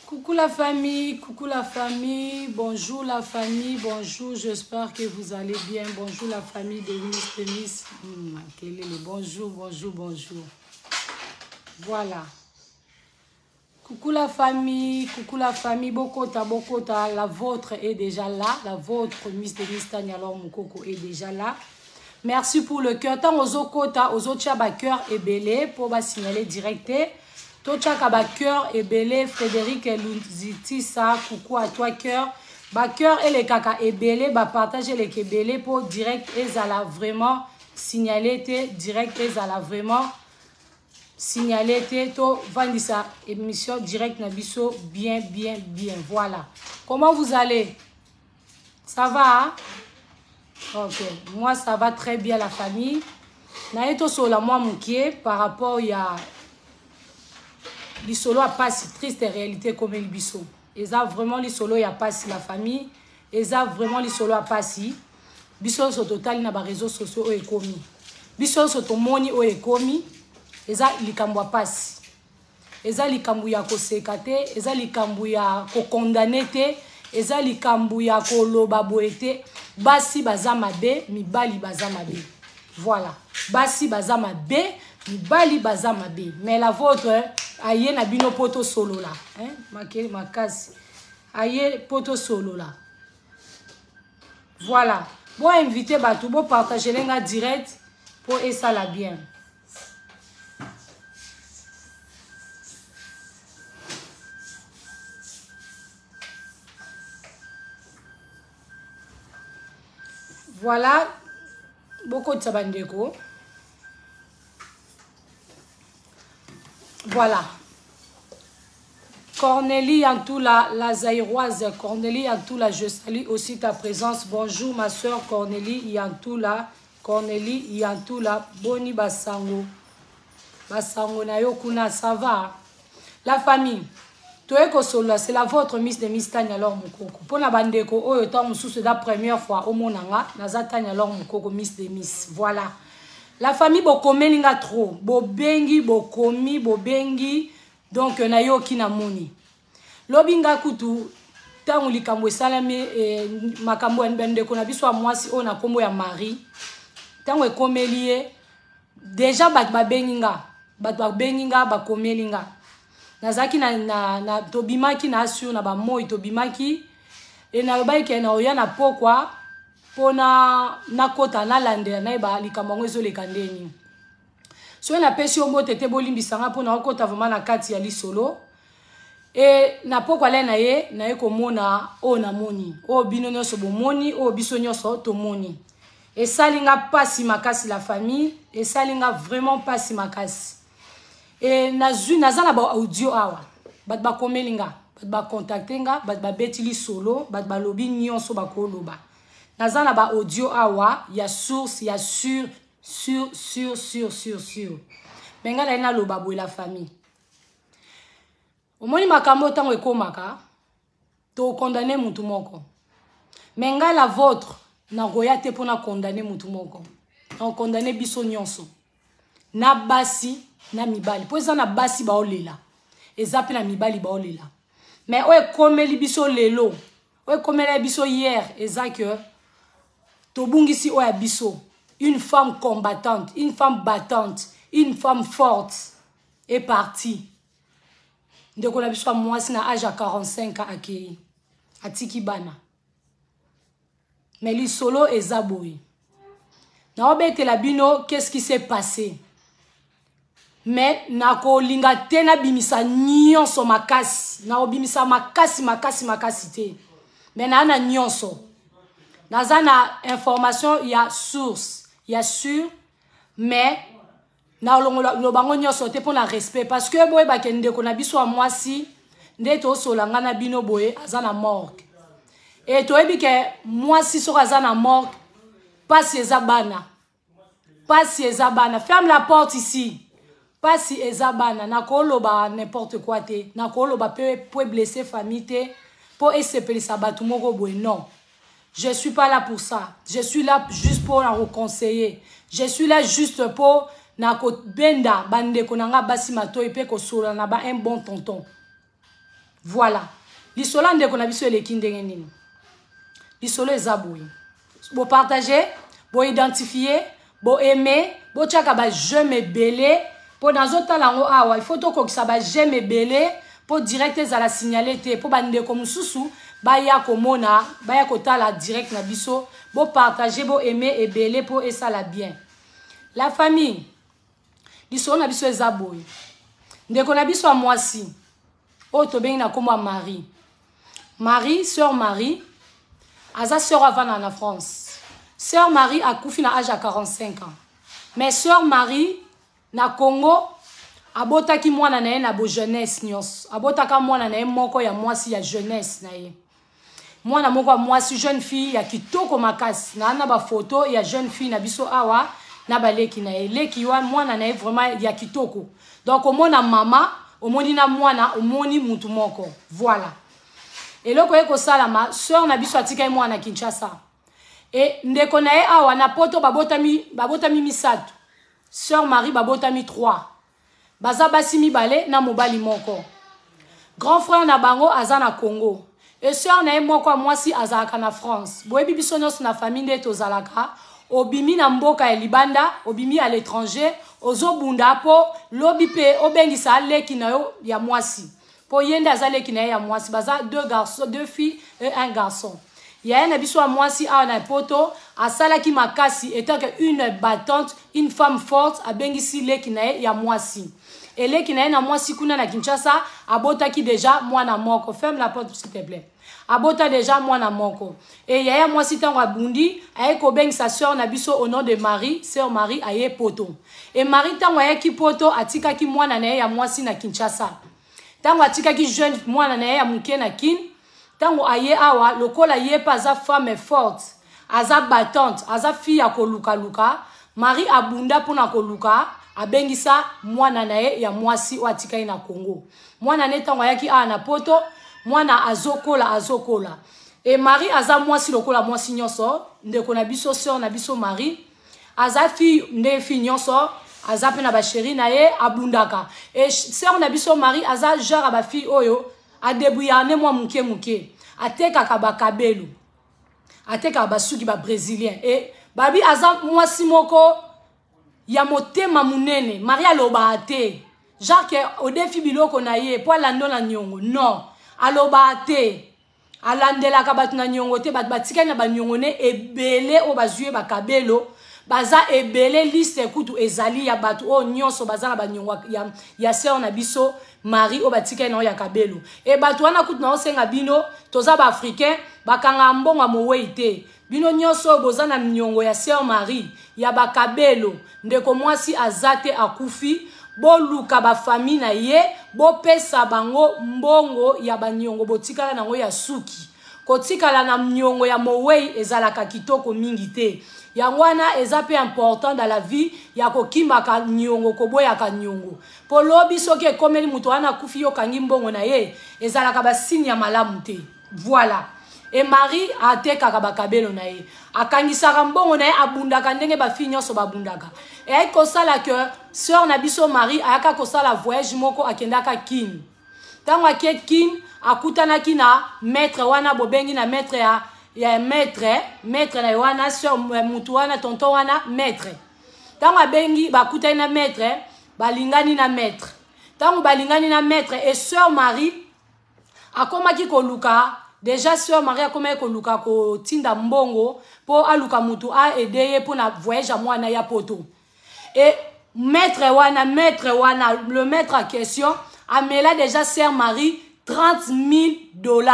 Coucou la famille, coucou la famille, bonjour la famille, bonjour, j'espère que vous allez bien. Bonjour la famille de Miss, de Miss, hmm, bonjour, bonjour, bonjour. Voilà. Coucou la famille, coucou la famille, Bokota, Bokota, la vôtre est déjà là, la vôtre, Miss de Miss Tania alors Moukoko est déjà là. Merci pour le cœur. Tant ozo kota, ozo tia ba cœur ebele pour ba signaler direct. To tia ba cœur ebele Frédéric Luzitisa, coucou à toi cœur. Ba cœur et les kaka ebele, ba partager les ebele pour direct ezala vraiment signaler te direct ezala vraiment signaler te to vandisa émission direct na biso bien bien bien. Voilà. Comment vous allez? Ça va? Hein? Ok, moi ça va très bien la famille. Naye tosola mwa mokie par rapport ya lisolo ya pasi triste réalité ekomeli biso. Eza vraiment lisolo ya pasi la famille. Eza vraiment lisolo ya pasi. Biso nyonso totali na ba réseaux sociaux oyo ekomi. Biso nyonso tomoni oyo ekomi. Eza likambo ya pasi. Eza likambo ya koseka te, eza likambo ya kokondane te, eza likambo ya koloba boye te. Basi baza mabe, mibali baza mabe. Voilà. Basi baza mabe, mibali baza mabe. Mais la vôtre aye na bino poto solola, hein? Makeli makasi. Aye poto solola. Voilà. Bo inviter bato, bo partager nga direct po esala bien. Voilà, bokotisa bandeko. Voilà. Cornélie Yantoula, la Zaïroise. Cornélie Yantoula, je salue aussi ta présence. Bonjour ma soeur Cornélie Yantoula. Cornélie Yantoula, boni basango. Basango na yo kuna, ça va? La famille, toye kosolola, c'est la vôtre Miss de Miss Tania Lor Mukoko. Pona bandeko oyo tango mosusu eza première fois omona nga, naza Tania Lor Mukoko Miss de Miss. Voilà. La famille bokomeli nga trop, bobengi, bokomi, bobengi, donc nayoki na moni. Lobi nga kutu tango likambo esalami eh, makambo ya bandeko na biso ya mwasi oyo na kombo ya Marie, tango ekomeli ye deja bato babengi nga, bato babengi nga, bakomeli nga. Nazalaki na, na, na tobimaki na assure na ba moi tobimaki e nalobaki ke na oya na pokwa mpona nakota nalandela nayeba likambo yango ezoleka ndeni. Soki napesi yo mbote te bolimbisa nga mpona okota vraiment na kati ya lisolo. E na pokwa le na ye naye komona oyo namoni, oyo bino nyonso bomoni, oyo biso nyonso tomoni. Esali nga pasi makasi la famille, esali nga vraiment pasi makasi. E nazwi, naza na ba audio awa, bato bakomeli nga, bato bakontakte nga, bato babeti lisolo, bato balobi nyonso bakoloba. Naza na ba audio awa ya source ya sur sur sur sur sur sur. Mais nga naye naloba boye la famille. Omoni makambo ntango ekomaka, to condamner mutu moko. Mais nga la vôtre nakoya te mpona condamner mutu moko. Na condamner biso nyonso. Na basi na mibali. Po eza na basi baolela. Eza pe na mibali baolela. Mais oyo ekomeli biso lelo, oyo ekomeli biso hier, eza que tobungisi oyo ya biso. Une femme combattante, une femme battante, une femme forte est partie. Ndeko na biso ya mwasi na âge ya 45 ans akei, atiki bana. Mais lisolo eza boye. Naobetela bino qu'est-ce qui s'est passé. Mais nakolinga te nabimisa nyonso makasi, naobimisa makasi makasi makasi te. Mais na na nyonso. Naza na information ya source, ya sûr, mais na lobango nyonso te pona respect parce que boye ba ndeko na biso ya mwasi nde tosola nga na bino boye aza na morgue. Et toyebi ke mwasi soki aza na morgue, pasi eza bana. Pasi eza bana. Ferme la porte ici. Pasi eza bana. Nakoloba n'importe quoi te. Nakoloba pe po blesser famille te, po esepelisa bato moko boye non. Je suis pas là pour ça. Je suis là juste pour la reconseiller. Je suis là juste pour na kobenda bandeko na nga basi matoi pe kosola na ba un bon tonton. Voilà, lisolo ya ndeko na biso eleki ndenge nini? Lisolo eza boye: bopartage, boidentifie, boaime, botiaka baj'aime ebele, mpo nazotala yango awa. Il faut tokokisa baj'aime ebele mpo direct ezala signalé te, mpo bandeko mosusu baya komona, baya kotala direct na biso. Bopartage, boaime ebele mpo esala bien. La famille, lisolo na biso eza boye: ndeko na biso ya mwasi oyo tobengi na nkombo ya Marie, Marie, sœur Marie, aza sœur avanda na France. Sœur Marie akufi na age ya 45 ans, mais sœur Marie na Congo abotaki mwana na ye na bojeunesse nyonso. Abotaka mwana na ye moko ya mwasi ya jeunesse na ye, mwana moko ya mwasi, jeune fille ya kitoko makasi. Na bafoto ya jeune fille na biso awa na baleki na ye, leki wa mwana na ye vraiment ya kitoko. Donc omona mama, omoni na mwana, omoni mutu moko. Voilà, eloko ye kosalama, sœur na biso atikaki mwana na Kinshasa e ndeko na ye awa na Poto. Babotami, babotami misato. Sœur Marie babotami 3, baza basi mibale na mobali moko. Grand frère na bango aza na Congo e sœur na ye moko ya mwasi azalaka na France. Boyebi biso nyonso na famille nde tozalaka: obimi na mboka ya libanda, obimi à l'étranger, ozobunda mpo lobi mpe obengisa leki na yo ya mwasi, mpo ye nde aza leki na ye ya mwasi. Baza deux garçons, deux filles et un garçon. Yaya na biso ya mwasi awa na Poto asalaki makasi étant que une battante, une femme forte, abengisi leki na ye ya mwasi. Eleki na ye na mwasi kuna na Kinshasa abotaki déjà mwana moko. Ferme la porte, s'il te plaît. Abota déjà mwana moko. E yaya mwasi, ntango abundi, aye kobengisa sœur na biso au nom de Marie. Sœur Marie aye Poto. E Marie, ntango ayaki Poto, atikaki mwana na ye ya mwasi na Kinshasa. Ntango atikaki jeune mwana na ye ya moke na Kine, ntango aye awa, lokola ye mpe aza femme forte, aza battante, aza fille ya kolukaluka, Marie abunda mpona koluka abengisa mwana na ye ya mwasi oyo atikaki na Congo. Mwana ne, ntango ayaki awa na Poto, mwana azokola, azokola. E Marie aza mwasi lokola mwasi nyonso. Ndeko na biso, sœur na biso Marie, aza fille nde fille nyonso, aza mpe na bachéri na ye, abundaka. E sœur na biso Marie aza genre ya bafille oyo adébrouillaka ne mwa moke moke, atekaka bakabelo, atekaka basuki babrésilien. E babi aza mwasi moko ya motema monene. Marie alobaka te, genre odefi biloko na ye mpo alanda na niongo. Non, alobaka te, alandelaka bato na niongo te. Bato batikali na baniongo ne ebele oyo bazwi ye bakabelo, baza ebele. Liste kutu ezali ya bato oyo nyonso baza na baniongo ya sœur na biso Marie oyo batikali na oyo ya kabelo. E bato wana kutu naosenga bino, toza baafricain, bakangaka mbongo ya mowei te. Bino nyonso oyo boza na niongo ya sœur Marie ya bakabelo, ndeko mwasi aza te, akufi, boluka bafamille na ye, bopesa bango mbongo ya baniongo botikala nango ya suki. Kotikala na niongo ya mowei ezalaka kitoko mingi te. Yango wana eza mpe important dans la vie ya kokimaka niongo, koboyaka niongo, mpo lobi soki ekomeli moto wana akufi, yokangi mbongo na ye, ezalaka basigne ya malamu te. Voilà, e Marie atekaka bakabelo na ye, akangisaka mbongo na ye, abundaka ndenge bafille nyonso babundaka. Eyaki kosala ke sœur na biso Marie ayaka kosala voyage moko, akendaka Kine. Ntango ake Kine, akutanaki na maître wana bobengi na maître ya maître na ye wana, sœur mutu wana, tonton wana, maître. Ntango abengi, bakutani na maître, balingani na maître. Ntango balingani na maître, e sœur Marie akomaki koluka déjà, sœur Marie akomaki koluka kotinda mbongo mpo aluka mutu aaider ye mpo na voyage ya mwana ya Poto. E maître wana, le maître en question, amela déjà sœur Marie 30 000 $.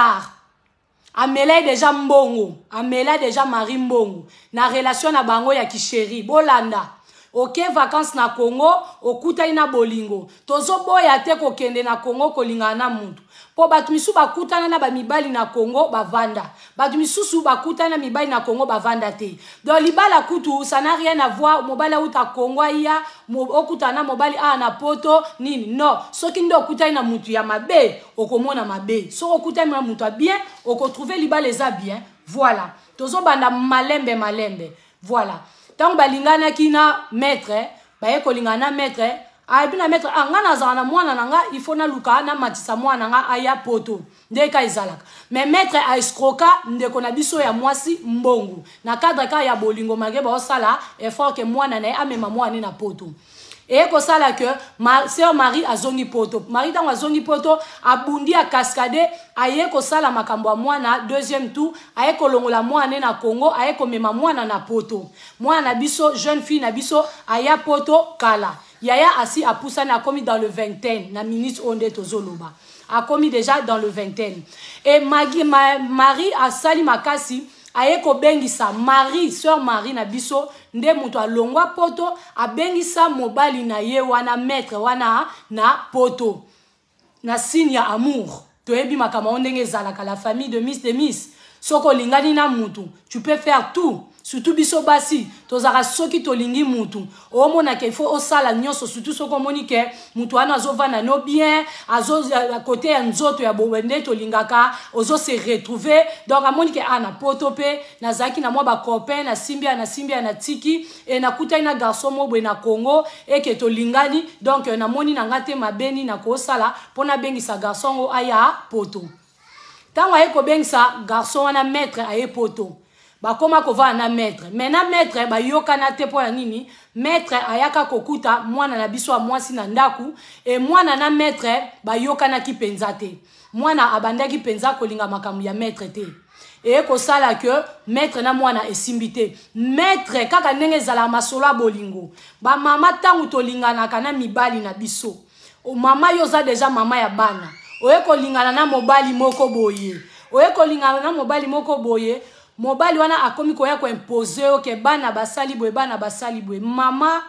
Amela ye déjà mbongo, amela déjà Marie mbongo na relation na bango ya kichéri. Bolanda, oke vacances na Congo, okutani na bolingo. Tozoboya te kokende na Congo kolingana na mutu, mpo bato misusu bakutana na bamibali na Congo, bavanda. Bato misusu bakutana na mibali na Congo, bavanda te. Donc libala kutu, ça n'a rien à voir. Mobali auta Congo aya, okutana na mobali awa na Poto, nini? Non, soki nde okutani na mutu ya mabe, okomona mabe. Soki okutani na mutu ya bien, okotrouve libala eza bien. Voilà, tozobanda malembe malembe. Voilà, ntango balinganaki na maître, baye kolingana na maître. Ayebi na maître, ah, nga nazala na mwana na nga, il faut naluka namatisa mwana na nga aya poto. Nde ka ezalaka. Mais maître aescroka ndeko na biso ya mwasi mbongo na cadre ka ya bolingo, malgré baosala effort ke mwana na ye amema mwana na poto. Eye kosala ke ma, sœur Marie azongi poto. Marie, ntango azongi poto, abundi, akaskade, aye kosala makambo ya mwana deuxième tour. Aye kolongola mwana na Congo, aye komema mwana na poto. Mwana na biso, jeune fille na biso, aya poto kala. Yaya asi apusani, akomi dans le vingtaine. Na minute oyo nde tozoloba, akomi déjà dans le vingtaine. E Magi, ma, Marie asali makasi, aye kobengisa Marie, sœur Marie na biso nde moto alongwa poto, abengisa mobali na ye wana, maître wana, na poto, na signe ya amour. Toyebi makambo yango ndenge ezalaka. La famille de Miss, de Miss, soki olingani na mutu, tu peux faire tout. Surtout biso basi tozalaka, soki tolingi mutu, omonaka il faut osala nyonso. Surtout soki omoni ke mutu wana azovanda no bien, azo kote ya nzoto ya boye nde tolingaka, ozose retrouver. Donc amoni ke a na poto mpe nazalaki na mwa bacopain, nasimbi ya, nasimbi ya, natiki e nakutani na garçon mo boye na Congo eke tolingani. Donc namoni na nga te mabeni nakosala mpo nabengisa garçon ngo aya poto. Ntango aye kobengisa garçon wana, maître aye poto, bakóma kovanda na maître. Mais na maître bayokana te. Mpo ya nini? Maître ayaka kokuta mwana na biso ya mwasi na ndako e mwana na maître bayokanaki mpenza te. Mwana abandaki mpenza kolinga makambo ya maître te. Eye kosala ke maître na mwana esimbi te. Maître, kaka ndenge ezalaka masolo ya bolingo, bamama, ntango tolinganaka na mibali na biso, mama, yo oza déjà mama ya bana, oye kolingana na mobali moko boye, oye kolingana na mobali moko boye, mobali wana akomi koya koimpose yo ke bana basali boye, bana basali boye. Mama,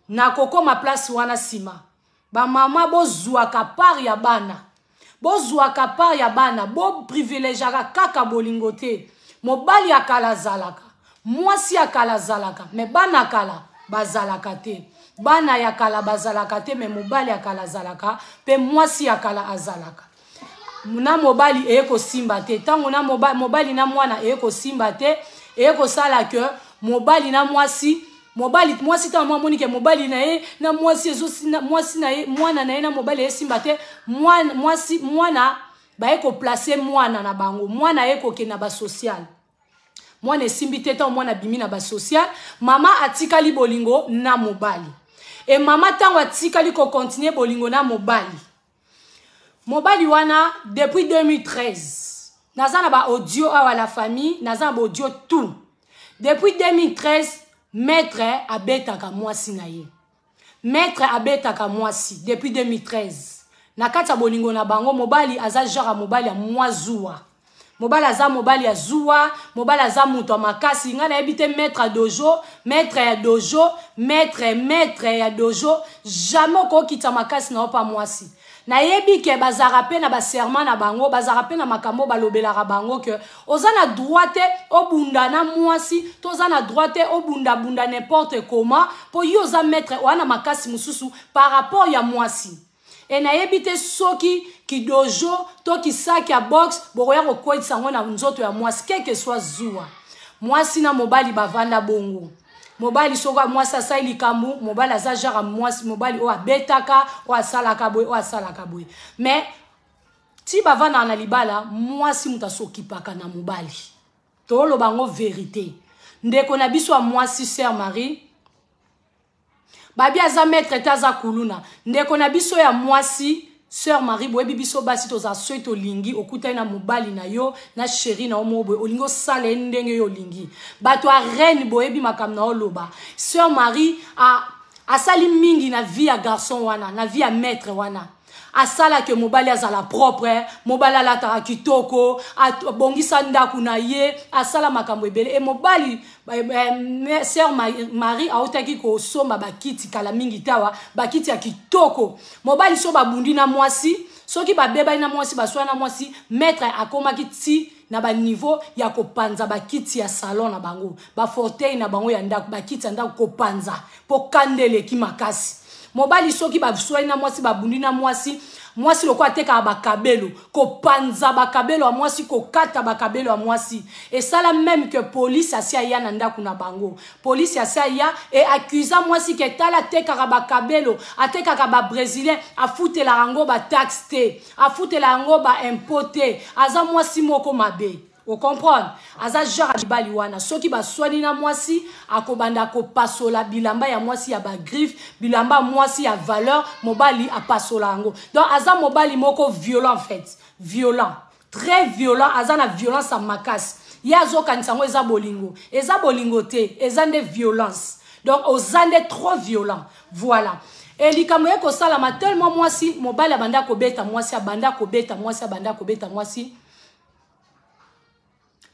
nakokoma place wana nsima. Bamama, bozwaka part ya bana, bozwaka part ya bana, boprivilégiaka kaka bolingo te. Mobali ya kala azalaka, mwasi ya kala azalaka, mais bana kala bazalaka te. Bana ya kala bazalaka te, mais mobali ya kala azalaka mpe mwasi ya kala azalaka. Na mobali eye kosimba te. Ntango na mobali, mobali na mwana eye kosimba te, eye kosala ke mobali na mwasi, mobali, mwasi, ntango mwa amoni ke mobali na ye na mwasi ezosi, mwasi na ye, mwana na ye na mobali esimba te, mwasi, mwana, baye koplace mwana na bango. Mwana aye kokende na basocial, mwana esimbi te. Ntango mwana abimi na basocial, mama atikali bolingo na mobali. E mama, ntango atikali kokontinue bolingo na mobali, mobali wana depuis 2013, naza na baaudio awa, la famille, naza na baaudio tout. Depuis 2013, maître abetaka mwasi na ye. Maître abetaka mwasi depuis 2013. Na kati ya bolingo na bango, mobali aza genre ya mobali ya mwa zuwa. Mobali aza mobali ya zuwa, mobali aza moto ya makasi. Ngai nayebi te, maître ya dojo, maître ya dojo, maître, maître ya dojo, jamais okokita makasi na yo mpa mwasi. Nayebi ke bazalaka mpe na baserment na bango, bazalaka mpe na makambo balobelaka bango ke oza na droit te obunda na mwasi, to oza na droit te obundabunda n'importe comment, mpo yo oza maître, oza na makasi mosusu par rapport ya mwasi. E nayebi te soki kidojo to kisaki ya boxe bokoya kokwetisa yango na nzoto ya mwasi, quel que soit zuwa. Mwasi na mobali bavanda bongo. Mobali, soki mwasi asali likambo, mobali aza genre mwasi, mobali oyo abetaka, oyo asalaka boye, oyo asalaka boye. Mais ti bavandaka na libala, mwasi moto asokipaka na mobali. Toloba yango vérité. Ndeko na biso ya mwasi, sœur Marie, babi aza maître te, aza kuluna. Ndeko na biso ya mwasi, sœur Marie, boyebi biso basi tozala, soki tolingi, okutani na mobali na yo, na chéri na yo moko boye, olingi osala ye ndenge yo olingi. Bato ya reine, boyebi makambo na oloba. Sœur Marie asali mingi na vie ya garçon wana, na vie ya maître wana. Asalaki mobali azala propre, mobali alataka kitoko, abongisa ndako na ye, asala makambo ebele. E mobali, sœur Marie autaki kosomba bakiti kala mingi tawa, bakiti ya kitoko. Mobali, so babundi na mwasi, soki babebani na mwasi, baswani na mwasi, maître akomaki ti na baniveau ya kopanza bakiti ya salon na bango, bafauteuil na bango ya ndako, bakiti ya ndako kopanza, mpo kanda eleki makasi. Mobali, soki baswani na mwasi, babundi na mwasi, Mwasi lokola atekaka bakabelo, kopanza bakabelo ya mwasi, kokata bakabelo ya mwasi. Esala même que police asi aya na ndako na bango. Police asi aya e accusa mwasi ke tala atekaka bakabelo, atekaka ba brésilien, afutelaka yango ba taxe te, afutela yango ba impôt te. Aza mwasi moko mabe. Ocomprendre? Aza genre ya mibali wana, soki baswani na mwasi, akobanda kopasola bilamba ya mwasi ya bagriffe, bilamba ya mwasi ya valeur, mobali apasola yango. Donc aza mobali moko violent, en fait violent, très violent. Aza na violence ya makasi. Ye azokanisa yango eza bolingo. Eza bolingo te, eza nde violence. Donc oza nde trop violent, voilà. E likambo ye kosalama tellement mwasi, mobali abanda kobeta mwasi, abanda kobeta mwasi, abanda kobeta mwasi.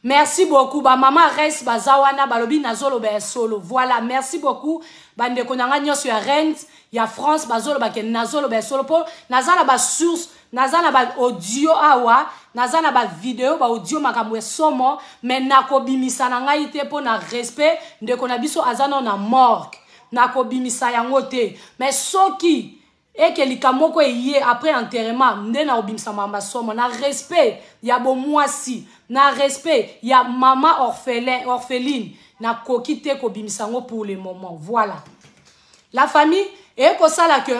Merci beaucoup, bamama res baza wana, balobi nazoloba ya solo. Voilà, merci beaucoup, bandeko na nga nyonso ya Rennes, ya France, bazoloba ke nazoloba ya solo, mpo naza na basource, naza na baaudio awa, naza na bavideo, baaudio, makambo ya somo. Me nakobimisa na ngai te mpo na respect. Ndeko na biso aza nano na morgue, nakobimisa yango te. Mais soki eke likambo moko eye après enterrement, nde na kobimisa makambo ya somo. Na respect ya bomwasi, na respect ya mama orphelin, orpheline, nakoki te kobimisa yango pour le moment. Voilà, la famille. Eye kosala ke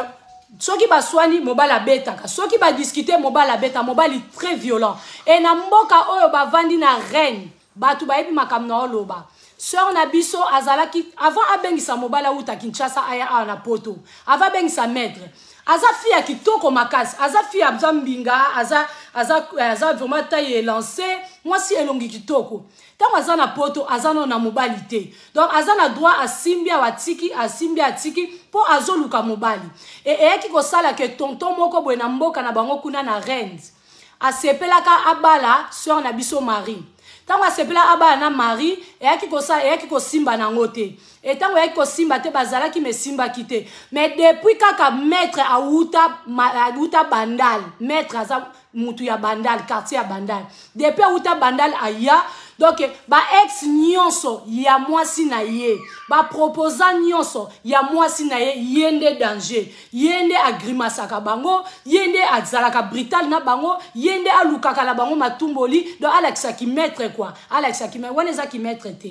soki baswani, mobali abetaka. Soki badiscute, mobali abeta. Mobali très violent. E na mboka oyo bavandi na Rennes, bato bayebi makambo na oloba. Sœur na biso azalaki, avant abengisa mobali awuta Kinshasa aya awa na Poto, avant abengisa maître, aza fille ya kitoko makasi, aza fille, aza mbinga, aza vraiment taille élancé, mwasi elongi kitoko. Ntango aza na Poto, aza nano na mobali te, donc aza na droit asimbi awa, atiki, asimbi, atiki, mpo azoluka mobali. E eyaki kosala ke tonton moko boye na mboka na bango kuna na Rennes asepelaka abala sœur na biso Marie. Ntango asepela abala na Marie, eyaki kosala, eyaki kosimba nango te. E ntango eyaki kosimba te, bazalaki, me esimbaki te. Mais depuis kaka maître awuta Bandal, maître aza mutu ya Bandal, quartier ya Bandal, depuis awuta Bandal aya, donc baex nyonso ya mwasi na ye, baproposa nyonso ya mwasi na ye, ye nde danger, ye nde agrimasaka bango, ye nde azalaka brutal na bango, ye nde alukaka na bango matumboli. Donc alakisaki maître quoi, alakisaki maître wana. Ezaki maître te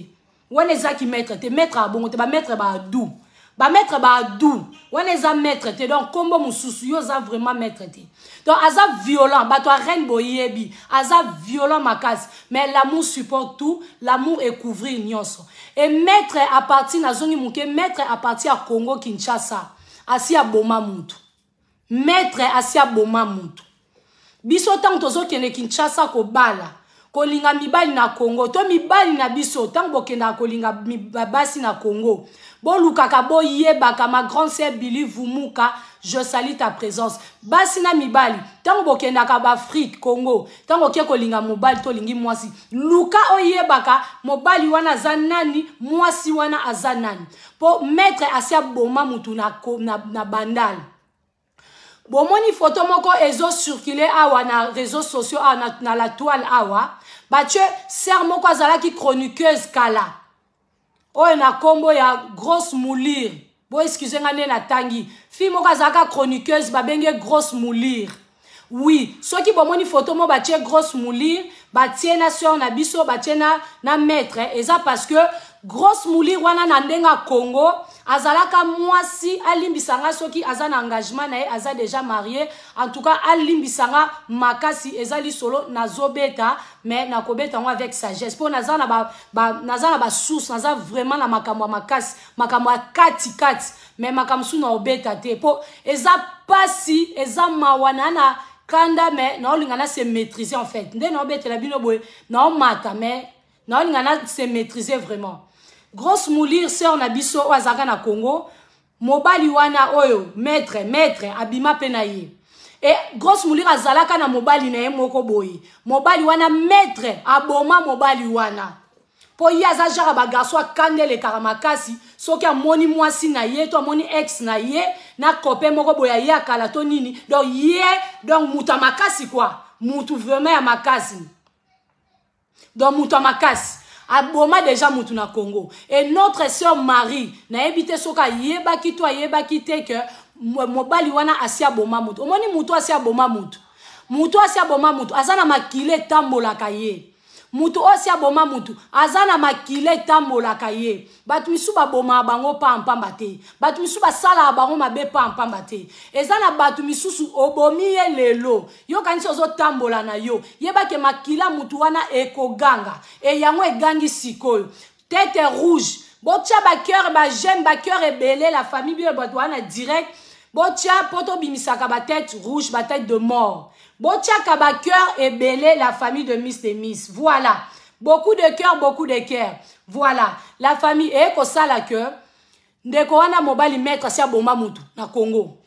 wana, ezaki maître te. Maître abongo te, bamaître baadu, bamaître baadu wana eza maître te. Donc nkombo mosusu, yo oza vraiment maître te. Donc aza violent, bato ya Rennes boyebi, aza violent makasi. Mais l'amour supporte tout, l'amour ecouvrir nyonso. E maître à partir, nazongi moke, maître à partir ya Congo Kinshasa asi aboma mutu. Maître asi aboma mutu. Biso ntango tozokende Kinshasa kobala, kolinga mibali na Congo, to mibali na biso, ntango bokendaka kolinga basi na Congo, bolukaka, boyebaka. Ma grande sœur Billy Vumuka, je salue ta présence. Basi na mibali, ntango bokendaka baafrike, Congo, ntango oke kolinga mobali to olingi mwasi, luka oyebaka mobali wana aza nani, mwasi wana aza nani, mpo maître asi aboma mutu na Bandal. Bomoni foto moko ezocircule awa na réseaux sociaux awa, na la toile awa, batie sœur moko azalaki chroniqueuse kala oyo na nkombo ya Grosse Moulire. Bo excuse nga nde natangi. Fille moko azalaka chroniqueuse, babenge Grosse Moulire. Oui, soki bomoni foto mo batie Grosse Moulire, batie na sœur na biso, batie na maître, eza parce que Grosse Moulire wana na ndenge ya Congo azalaka mwasi. Alimbisa nga soki aza na engagement na ye, aza déjà marié. En tout cas alimbisa nga makasi. Eza lisolo nazobeta, mais nakobeta yango avec sagesse, mpo naza na basource, naza vraiment na makambo ya makasi, makambo ya katikati. Mais makambo mosusu naobeta te mpo eza pasi, eza mawa na kanda. Mais naolinga na se maîtriser en fait. Nde naobetela bino boye, naomata, mais naolinga na se maîtriser vraiment. Grosse Moulire, sœur na biso oyo azalaka na Congo, mobali wana oyo maître abima mpe na ye. E Grosse Moulire azalaka na mobali na ye moko boye. Mobali wana, maître aboma mobali wana, mpo ye aza genre bagarçon akanda elekaka makasi. Soki amoni mwasi na ye to amoni ex na ye na copain moko boye aye akala to nini, donc ye, donc moto ya makasi quoi, mutu vraiment ya makasi. Donc moto ya makasi aboma déjà mutu na Congo. Et notre sœur Marie, nayebi te soki ayebaki to ayebaki te ke Mobali wana asi aboma motu. Omoni motu asi aboma motu, motu asi aboma motu, aza na makila etambolaka ye. Motu oyo asi aboma motu aza na makila etambolaka ye. Bato misusu babomaka bango pampamba te, bato misusu basalaka bango mabe pampamba te. Eza na bato misusu obomi ye lelo, yokanisi ozotambola na yo, yebake makila motu wana ekoganga. E yango egangi sikoyo. Tete rouge, botya bacœur, baj'aime, bacœur ebele. La famille, bino bato wana direct, botya mpo tobimisaka batête rouge, batête de mort. Botyaka bacœur ebele, la famille de Miss de Miss. Voilà, beaucoup de cœur, beaucoup de cœur. Voilà, la famille. Ekosala ke ndeko wana mobali, maître, asi aboma mutu na Congo.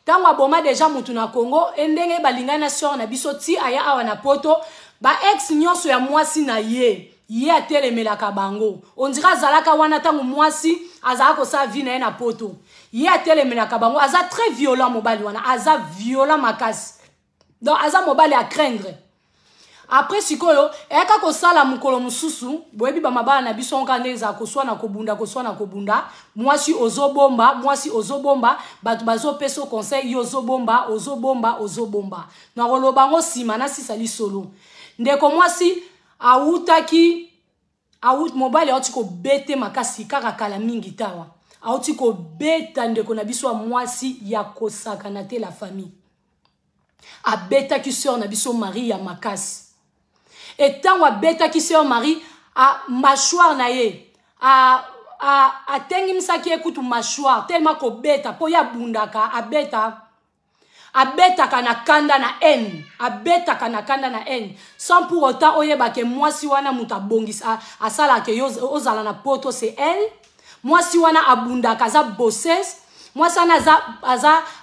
Ntango aboma déjà mutu na Congo, e ndenge balingani na sœur na biso ti aya awa na Poto, baex nyonso ya mwasi na ye, ye atelemelaka bango. On dirait azalaka wana ntango mwasi azalaka kosala vie na ye na Poto. Ye atelemelaka bango. Aza très violent, mobali wana aza violent makasi, donc aza mobali à craindre. Après sikoyo eyaka kosala mokolo mosusu, boyebi bamabala na biso nka ndenge ezala, koswana, kobunda, koswana, kobunda. Mwasi ozobomba, mwasi ozobomba, bato bazopesa conseil, yo ozobomba, ozobomba, ozobomba. Na koloba yango nsima nasisa lisolo. Ndeko mwasi awutaki awut, mobali awuti kobete makasi kaka kala mingi tawa, awuti kobeta ndeko na biso ya mwasi ya kosakana te. La famille, abetaki sœur na biso Marie ya makasi. E ntango abetaki sœur Marie, a mâchoire na ye atengimisaki ye kutu mâchoire, tellement kobeta, mpo ye abundaka, abeta, abetaka na kanda, na haine, abetaka na kanda, na haine, sans pour autant oyebake mwasi wana moto abongisa, asalaka yo ozala na Poto, c'est elle. Mwasi wana abundaka, aza bosseuse. Mwasi wana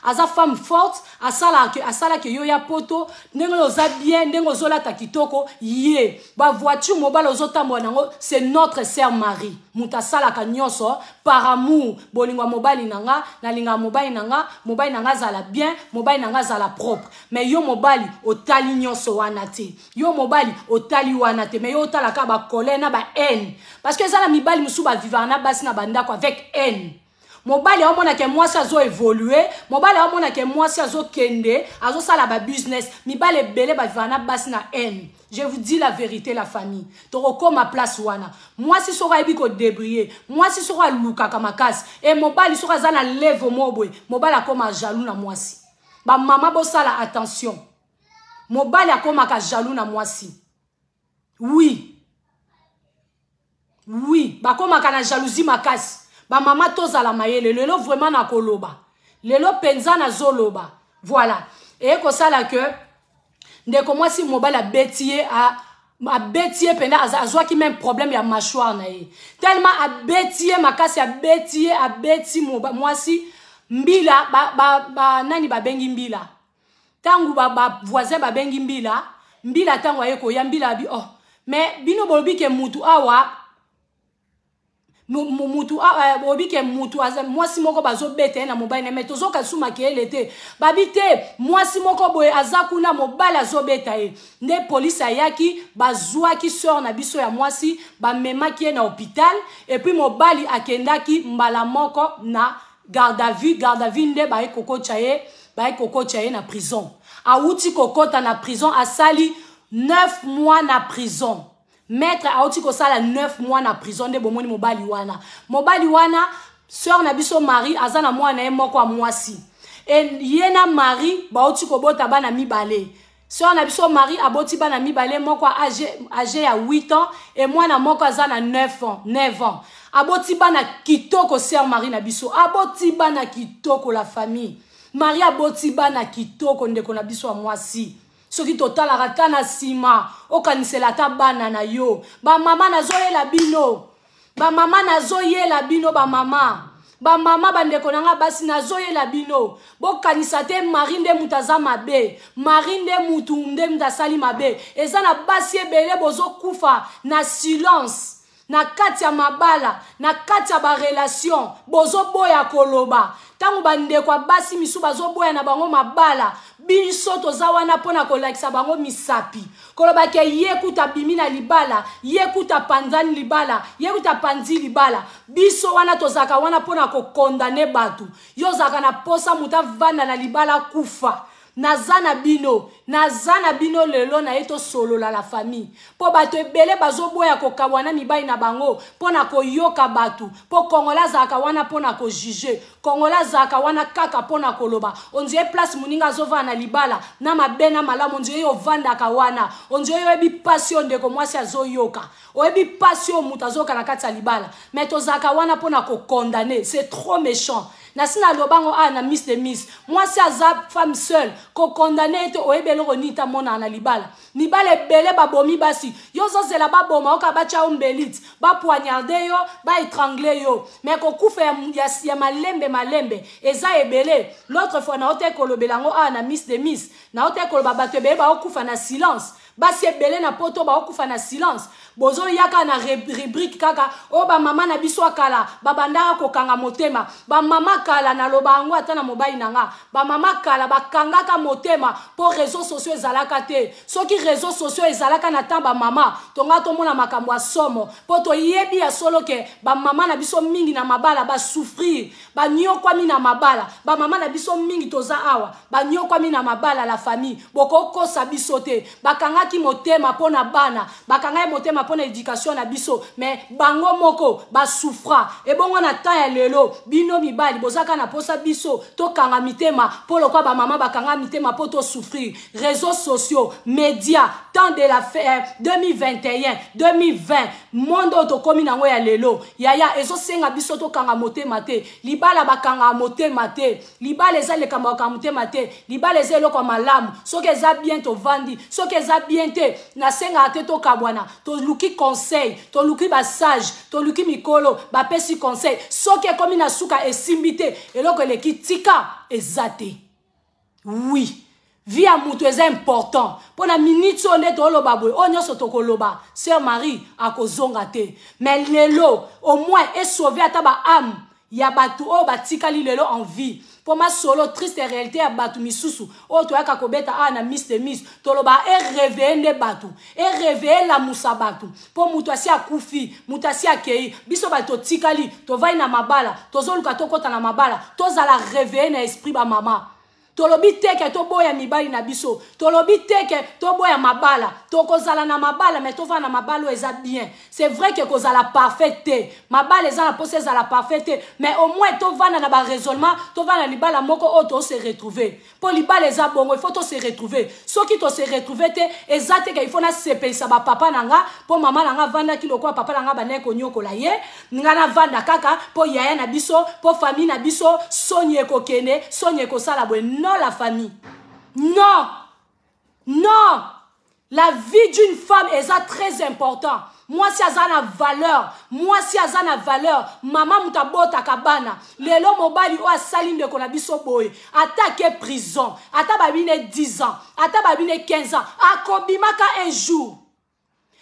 aza femme forte, asalaka yo ya Poto ndenge oza bien, ndenge ozolata kitoko, ye bavoiture mobali ozotambola nango, c'est notre sœur Marie moto asalaka nyonso par amour. Bolingo ya mobali na nga, nalingaka mobali na nga, mobali na nga azala bien, mobali na nga azala propre. Mais yo mobali otali nyonso wana te, yo mobali otali wana te, mais yo otalaka bacolère na bahaine, parce que eza na mibali mosusu bavivaka na basi na bandako avec haine. Mobali aomonake mwasi azoévolue, mobali aomonake mwasi azokende, azosala babusiness. Mibali ebele bavivaka na basi na haine, je vous dis la vérité, la famille. Tokokóma place wana. Mwasi soko ayebi kodébrouiller, mwasi soko alukaka makasi, e mobali soko aza na levo moko boye, mobali akóma jaloux na mwasi. Bamama, bosala attention, mobali akómaka jaloux na mwasi. Oui, bakómaka na jalousie makasi. Bamama, tozala mayele. Lelo vraiment nakoloba, lelo mpenza nazoloba. Voilà, eye kosala ke ndeko mwasi, mobali abeti ye, abeti ye mpenza, azwaki même problème ya mâchoire na ye, tellement abeti ye makasi, abeti ye, abeti mwasi. Mbila ba, ba, ba, nani babengi mbila. Ntango bavoisin ba babengi mbila, mbila ntango aye koya, mbila abi: "Oh, mais bino bolobi ke mutu awa, mutu bolobi ke mutu mwasi moko bazobeta ye na mobali na, me tozoka su makeyele te." Babi te, mwasi moko boye aza kuna, mobali azobeta ye. Nde polisi ayaki, bazwaki sœur na biso ya mwasi, bamemaki ye na hôpital, et puis mobali akendaki mbala moko na garde à vue. Garde à vue nde baye kokotya ye, baye kokotya ye na prison. Awuti kokɔta na prison, asali 9 mois na prison. Maître awuti kosala 9 mois na prison. Nde bomoni mobali wana, mobali wana, sœur na biso Marie aza na mwana na ye moko ya mwasi. E ye na Marie bauti kobota bana mibale. Sœur na biso Marie aboti bana mibale, moko âgé ya 8 ans e mwana moko aza na 9 ans, 9 ans. Aboti bana kitoko, sœur Marie na biso aboti bana kitoko. La famille, Marie aboti bana kitoko. Ndeko na biso ya mwasi, soki totalaka ata na nsima, okanisela ata bana na yo. Bamama, nazoyela bino, bamama, nazoyela bino, bamama, bamama, bandeko na nga basi, nazoyela bino, bokanisa te Marie nde mutu aza mabe, Marie nde mutu, nde mutu asali mabe. Eza na basi ebele bozokufa na silence. Na kati ya mabala, na kati ya ba relation, bozoboya koloba. Ntango bandeko ya basi misusu bazoboya na bango mabala, biso toza wana mpo na kolakisa bango misapi, koloba ke ye kuta abimi na libala, ye kuta apanzani libala, ye kuta apanzi libala. Biso wana tozalaka wana mpo na kokondane bato. Yo ozalaka na posa moto avanda na libala akufa. Naza na bino, naza na bino lelo na ye tosolola la famille. Mpo bato ebele bazoboya kokabwa na mibali na bango mpo na koyoka bato. Mpo Congolais azalaka wana mpo na kojuge. Congolais azalaka wana kaka mpo na koloba. On dirait place moninga azovanda na libala, na mabe na malamu, on dirait yo ovandaka wana. On dirait yo oyebi pasi oyo ndeko mwasi azoyoka. Oyebi pasi oyo moto azoyoka na kati ya libala. Mais tozalaka wana mpo na kokondamner. C'est trop méchant. Nasi naloba ngo awa na Miss de Miss. Mwasi aza femme seule, kokondamner ye te, oyebi eloko nini ta monaka na libala. Mibali ebele babomi basi. Yo ozozela baboma oka batya yo mbelite, bapoignarde yo, baétrangle yo. Mais kokufa ya malembe malembe eza ebele. L'autre fois naote kolobela yango awa na Miss de Miss. Naote koloba bato ebele baokufa na silence. Basi ebele na poto baokufa na silence. Bozoyaka na rubrique kaka oyo ba mama na biso akala babandaka kokanga motema. Ba mama kala naloba yango ata na mobali na nga. Ba mama kala bakangaka motema po réseaux sociaux ezalaka te. Soki réseaux sociaux ezalaka na temps ba mama, tonga tomona makambo ya somo po toyebi ya solo ke ba mama na biso mingi na mabala ba souffrir, ba nyokwami na mabala. Ba mama na biso mingi toza awa, ba nyokwami na mabala la famille. Bokokosa biso te. Bakangaki motema po na bana, bakangaki motema po na éducation na biso, mais bango moko ba souffra. Ebongo na temps ya lelo, bino mibali bozaka na posa biso tokanga mitema po lokwa ba mama bakanga mitema po to souffrir. Réseaux sociaux, médias, temps de la fête 2021, 2020, monde oyo tokomi nango ya lelo. Yaya ezosenga biso tokanga motema te. Libala bakanga motema te. Libala eza likambo ya kokanga motema te. Libala eza eloko ya malamu. Soki eza bien tovandi, soki eza bien te, nasengaka te tokabwana. Toluki conseil, toluki ba sage, toluki mikolo, bapesi conseil. Soki ekomi na suka esimbi te, eloko eleki tika eza te. Oui, vie ya mutu eza important. Mpo na minute oyo nde toloba boye, oyo nyonso tokoloba, Sœur Marie akozonga te. Mais lelo, au moins esauver ata ba âme ya bato oyo batikali lelo en vie. Mpo masolo triste réalité ya bato misusu oyo toyaka kobeta awa na Miss de Miss, toloba e réveiller nde bato, e réveiller lamusa bato. Mpo moto asi akufi, moto asi akei, biso bato totikali, tovai na mabala, tozoluka tokɔta na mabala, tozala réveiller na esprit ba mama. Tolobi te ke toboya mibali na biso, tolobi te ke toboya mabala, tokozala na mabala, mais tovanda na mabala oyo eza bien. C'est vrai ke kozala parfait te, mabala eza na mposa ezala parfait te, mais au moins tovanda na baraisonnement, tovanda na libala moko oyo tose retrouver. Mpo libala eza bongo, il faut tose retrouver. Soki tose retrouver te, eza te ke il faut nasepelisa bapapa na nga, mpo mama na nga avandaki lokola papa na nga bandaki konyokola ye, nga navanda kaka mpo yaya na biso, mpo famille na biso, soni ekokende, soni ekosala boye. Non la famille, non, non. La vie d'une femme eza très important. Mwasi aza na valeur, mwasi aza na valeur. Mama moto abotaka bana. Lelo mobali oyo asali ndeko na biso boye, ata ke prison, ata babine 10 ans, ata babine 15 ans, akobimaka un jour.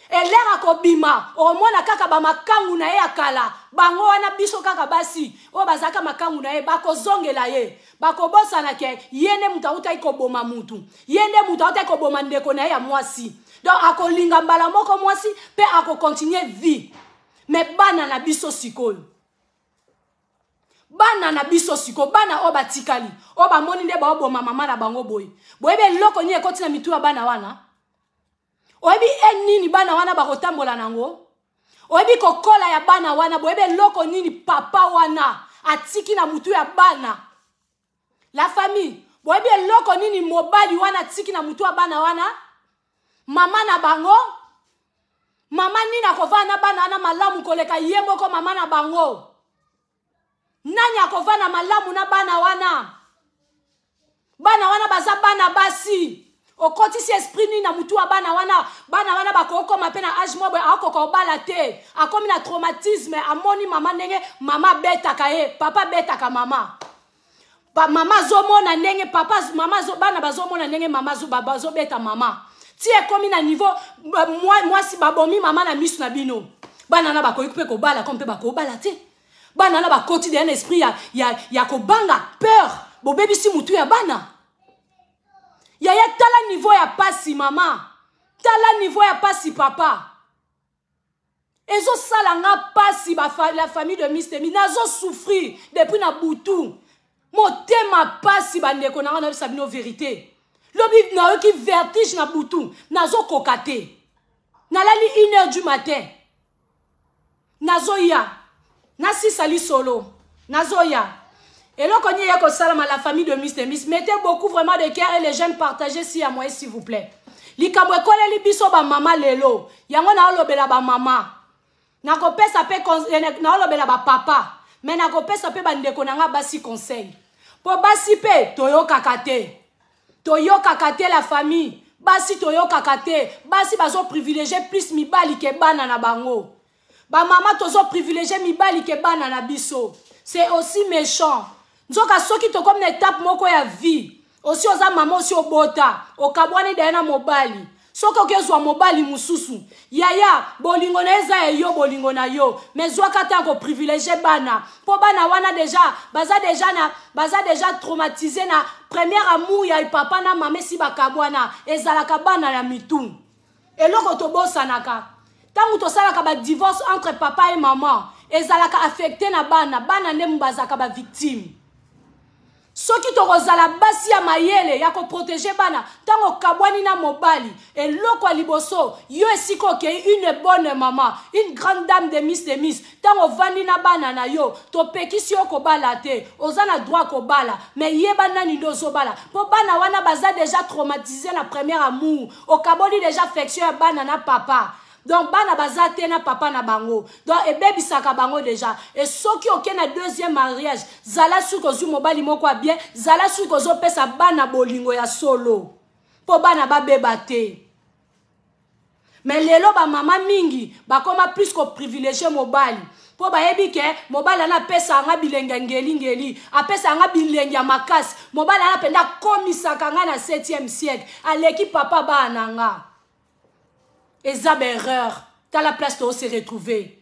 Elere akobima, omona kaka bamakangu na ye ya kala. Bango wana biso kaka basi oyo bazalaka makangu na ye bakozongela ye, bakobosana ke ye nde moto autaki koboma mutu, ye nde moto autaki koboma ndeko na ye ya mwasi. Donc akolinga mbala moko mwasi mpe akokontinue vie. Mais bana na biso sikoyo, bana na biso sikoyo, bana oyo batikali, oyo bamoni nde baoboma mama na bango boye, boyebi eloko nini ekoti na mitu ya bana wana? Oyebi e nini bana wana bakotambola nango? Oyebi kokola ya bana wana? Boyebi eloko nini papa wana atiki na mutu ya bana? La famille, boyebi eloko nini mobali wana atiki na mutu ya bana wana? Mama na bango, mama nini akovanda na bana wana malamu koleka ye moko mama na bango? Nani akovanda malamu na bana wana? Bana wana baza bana basi. Okotisi esprit nini na mutu ya bana wana? Bana wana bakokoma mpe na age moko boye, akoka obala te, akomi na traumatisme, amoni mama ndenge mama abetaka ye, papa abetaka mama. Ba mama azomona ndenge papa, mama azo, bana bazomona ndenge mama azo, ba, bazobeta mama. Ti ekomi na niveau, ba, mwasi babomi mama na miso na bino. Bana na bakoki mpe kobala comme mpe bakobala te. Bana na bakoti deya na esprit ya kobanga, peur. Bobebisi mutu ya bana. Yaya, tala niveau ya pasi mama, tala niveau ya pasi papa. Ezosala nga pasi, la famille de Miss Temi, nazosouffrir depuis na butu, motema pasi. Bandeko na nga, nayebisa bino vérité, lobi nayoki vertige na butu, nazokoka te, nalali 1 heure du matin. Nazoya nasisa lisolo, nazoya eloko nini eye kosalama. La famille de Miss Miss, mettez beaucoup vraiment de cœur et les j'aime, partager si ya moyen, s'il vous plaît. Likambo ekoleli biso bamama lelo, yango naolobela bamama, nakopesa mpe naolobela bapapa, me nakopesa mpe bandeko na nga basi conseil, mpo basi mpe toyokaka te, toyokaka te. La famille, basi toyokaka te. Basi bazoprivilégie plus mibali ke bana na bango. Bamama tozoprivilégie mibali ke bana na biso, c'est aussi méchant. Nzoka soki tokomi na étape moko ya vie, osi oza mama, osi obota, okabwani daye na mobali, soki okezwa mobali mosusu, yaya, bolingo na ye eza ya yo, bolingo na yo, mais zwaka ntango koprivilégie bana, mpo bana wana déjà baza déjà traumatisé na première amour ya papa na mama. Esi bakabwana, ezalaka bana ya mitu. Eloko tobosanaka, ntango tosalaka badivorce entre papa et maman, ezalaka affecté na bana. Bana nde bazalaka bavictime. Soki tokozala basi ya mayele ya koprotéger bana, ntango okabwani na mobali, eloko ya liboso, yo esika okei, une bonne maman, une grande dame de Miss de Miss, ntango ovandi na bana na yo, topekisi yo kobala te, oza na droit kobala, mais yeba nani nde ozobala, mpo bana wana baza déjà traumatisé na première amour. Okaboli déjà affection ya bana na papa, donc bana baza te na papa na bango, donc ebebisaka bango déjà. E soki oke na deuxième mariage, zala soki ozwi mobali moko ya bien, zala soki ozopesa bana bolingo ya solo, mpo bana babeba te. Mais lelo bamama mingi bakoma plus koprivilégie mobali, mpo bayebi ke mobali wana apesaka nga bilenge ya ngelingeli, apesaka nga bilenge ya makasi, mobali wana mpenza akomisaka nga na 7e siècle, aleki papa bana na nga. Eza baerreur. Tala place tose retrouver.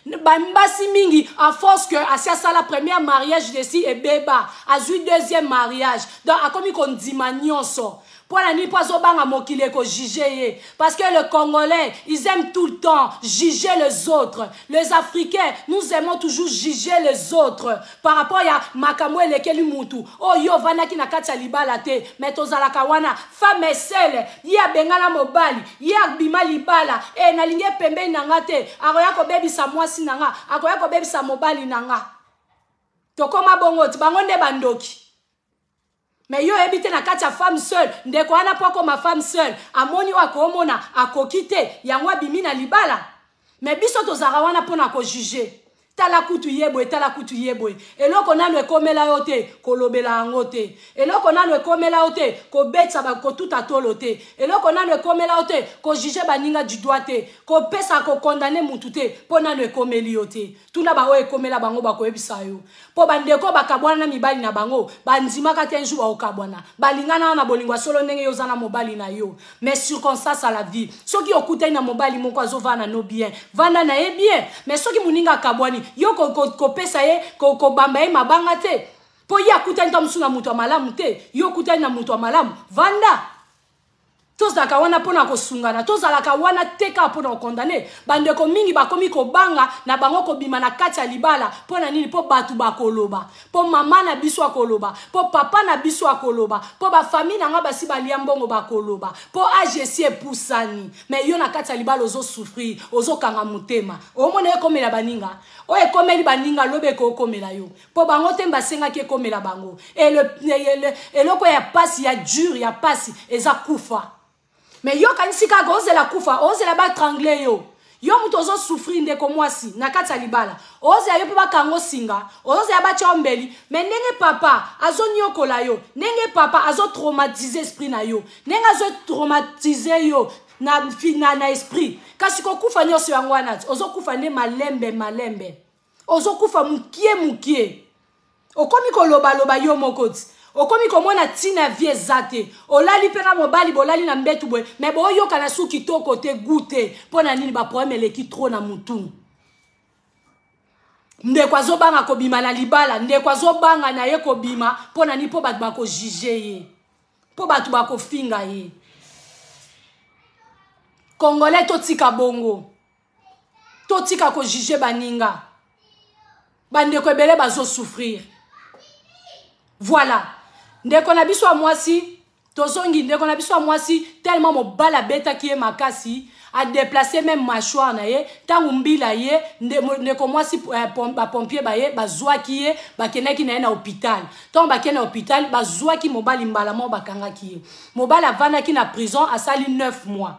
Bambasi mingi, à force que asi asala premier mariage, desi ebeba, azwi deuxième mariage, donc akomi kondima nyonso. Mpo na nini? Mpo azobanga mokili ekojuge ye, parce que le Congolais, ils aiment tout le temps juger les autres. Les Africains, nous aimons toujours juger les autres par rapport ya makambo elekeli mutu oyo ovandaki na kati ya libala te. Mais tozalaka wana, femme seule, ye abengana mobali, ye abima libala, e nalingi pembeni na nga te, akoya kobebisa mwasi na nga, akoya kobebisa mobali na nga. Tokóma bongo ti bango nde bandoki. Mais yo oyebi te, na kati ya femme seule, ndeko wana, mpo akoma femme seule, amoni oyo akomona akoki te, yango abimi na libala. Mais biso tozalaka wana mpona kojuge: tala kutu ye boye, tala kutu ye boye. Eloko nano ekomela yo te, kolobela yango te. Eloko nano ekomela yo te, kobetisa, kotuta tolo te. Eloko nano ekomela yo te, kojuge baninga du doigt te, kopesa, kokondane mutu te, mpo nano ekomeli yo te. Tuna baoyo ekomela bango, bakoyebisa yo. Mpo bandeko bakabwana na mibali na bango, bandimaka te un jour baokabwana. Balingana na bolingo ya solo ndenge yo oza na mobali na yo, mais circonstance à la vie, soki okutani na mobali moko azovanda no bien, vanda na ye bien. Mais soki moninga akabwani, yo kopesa ye, kobamba ye mabanga te, mpo ye akutani ta mosusu na moto ya malamu te. Yo okutani na moto ya malamu, vanda. Tozalaka wana mpona kosungana, tozalaka wana te kaka mpona kokondane. Bandeko mingi bakomi kobanga na bango kobima na kati ya libala. Mpo na nini? Mpo bato bakoloba, mpo mama na biso akoloba, mpo papa na biso akoloba, mpo bafamille na nga basi balia mbongo bakoloba, mpo age esi epusani. Mais yo na kati ya libala ozosouffrir, ozokanga motema, omona ekomela baninga. Oyo ekomeli baninga, lobi ekokomela yo, mpo bango te basengaki ekomela bango. Eloko ya pasi, ya dure, ya pasi eza kufa. Mais yo kanisi kaka ozela kufa, ozela batrangle yo. Yo moto ozosouffrir, ndeko mwasi na kati ya libala, ozela yo mpe bakango singa, ozozela batya yo mbeli. Mais ndenge papa azoniokola yo, ndenge papa azotraumatize esprit na yo, ndenge azotraumatize yo na esprit, kasi kokufa nyonso yango wana ti ozokufa nde malembe malembe, ozokufa mokie mokie, okomi kolobaloba yo moko ti. Okomi komona ntina ya vie eza te. Olali mpe na mobali, bolali na mbetu boye, me boyokana su kitoko te, goût te. Mpo na nini? Baproblème eleki trop na mutu. Ndeko azobanga kobima na libala, ndeko azobanga na ye kobima. Mpo na nini? Mpo bato bakojuge ye, mpo bato bakofinga ye. Congolais, totika bongo, totika kojuge baninga. Bandeko ebele bazosouffrir. Voilà, ndeko na biso ya mwasi, tozongi. Ndeko na biso ya mwasi, tellement mobali abetaki ye makasi, adéplacer même mâchoire na ye. Ntango mbila ye, ndeko mwasi, bapompier baye, bazwaki ye, bakendaki na ye na hôpital. Ntango bakende na hôpital, bazwaki mobali mbala moko, bakangaki ye. Mobali avandaki na prison, asali 9 mois.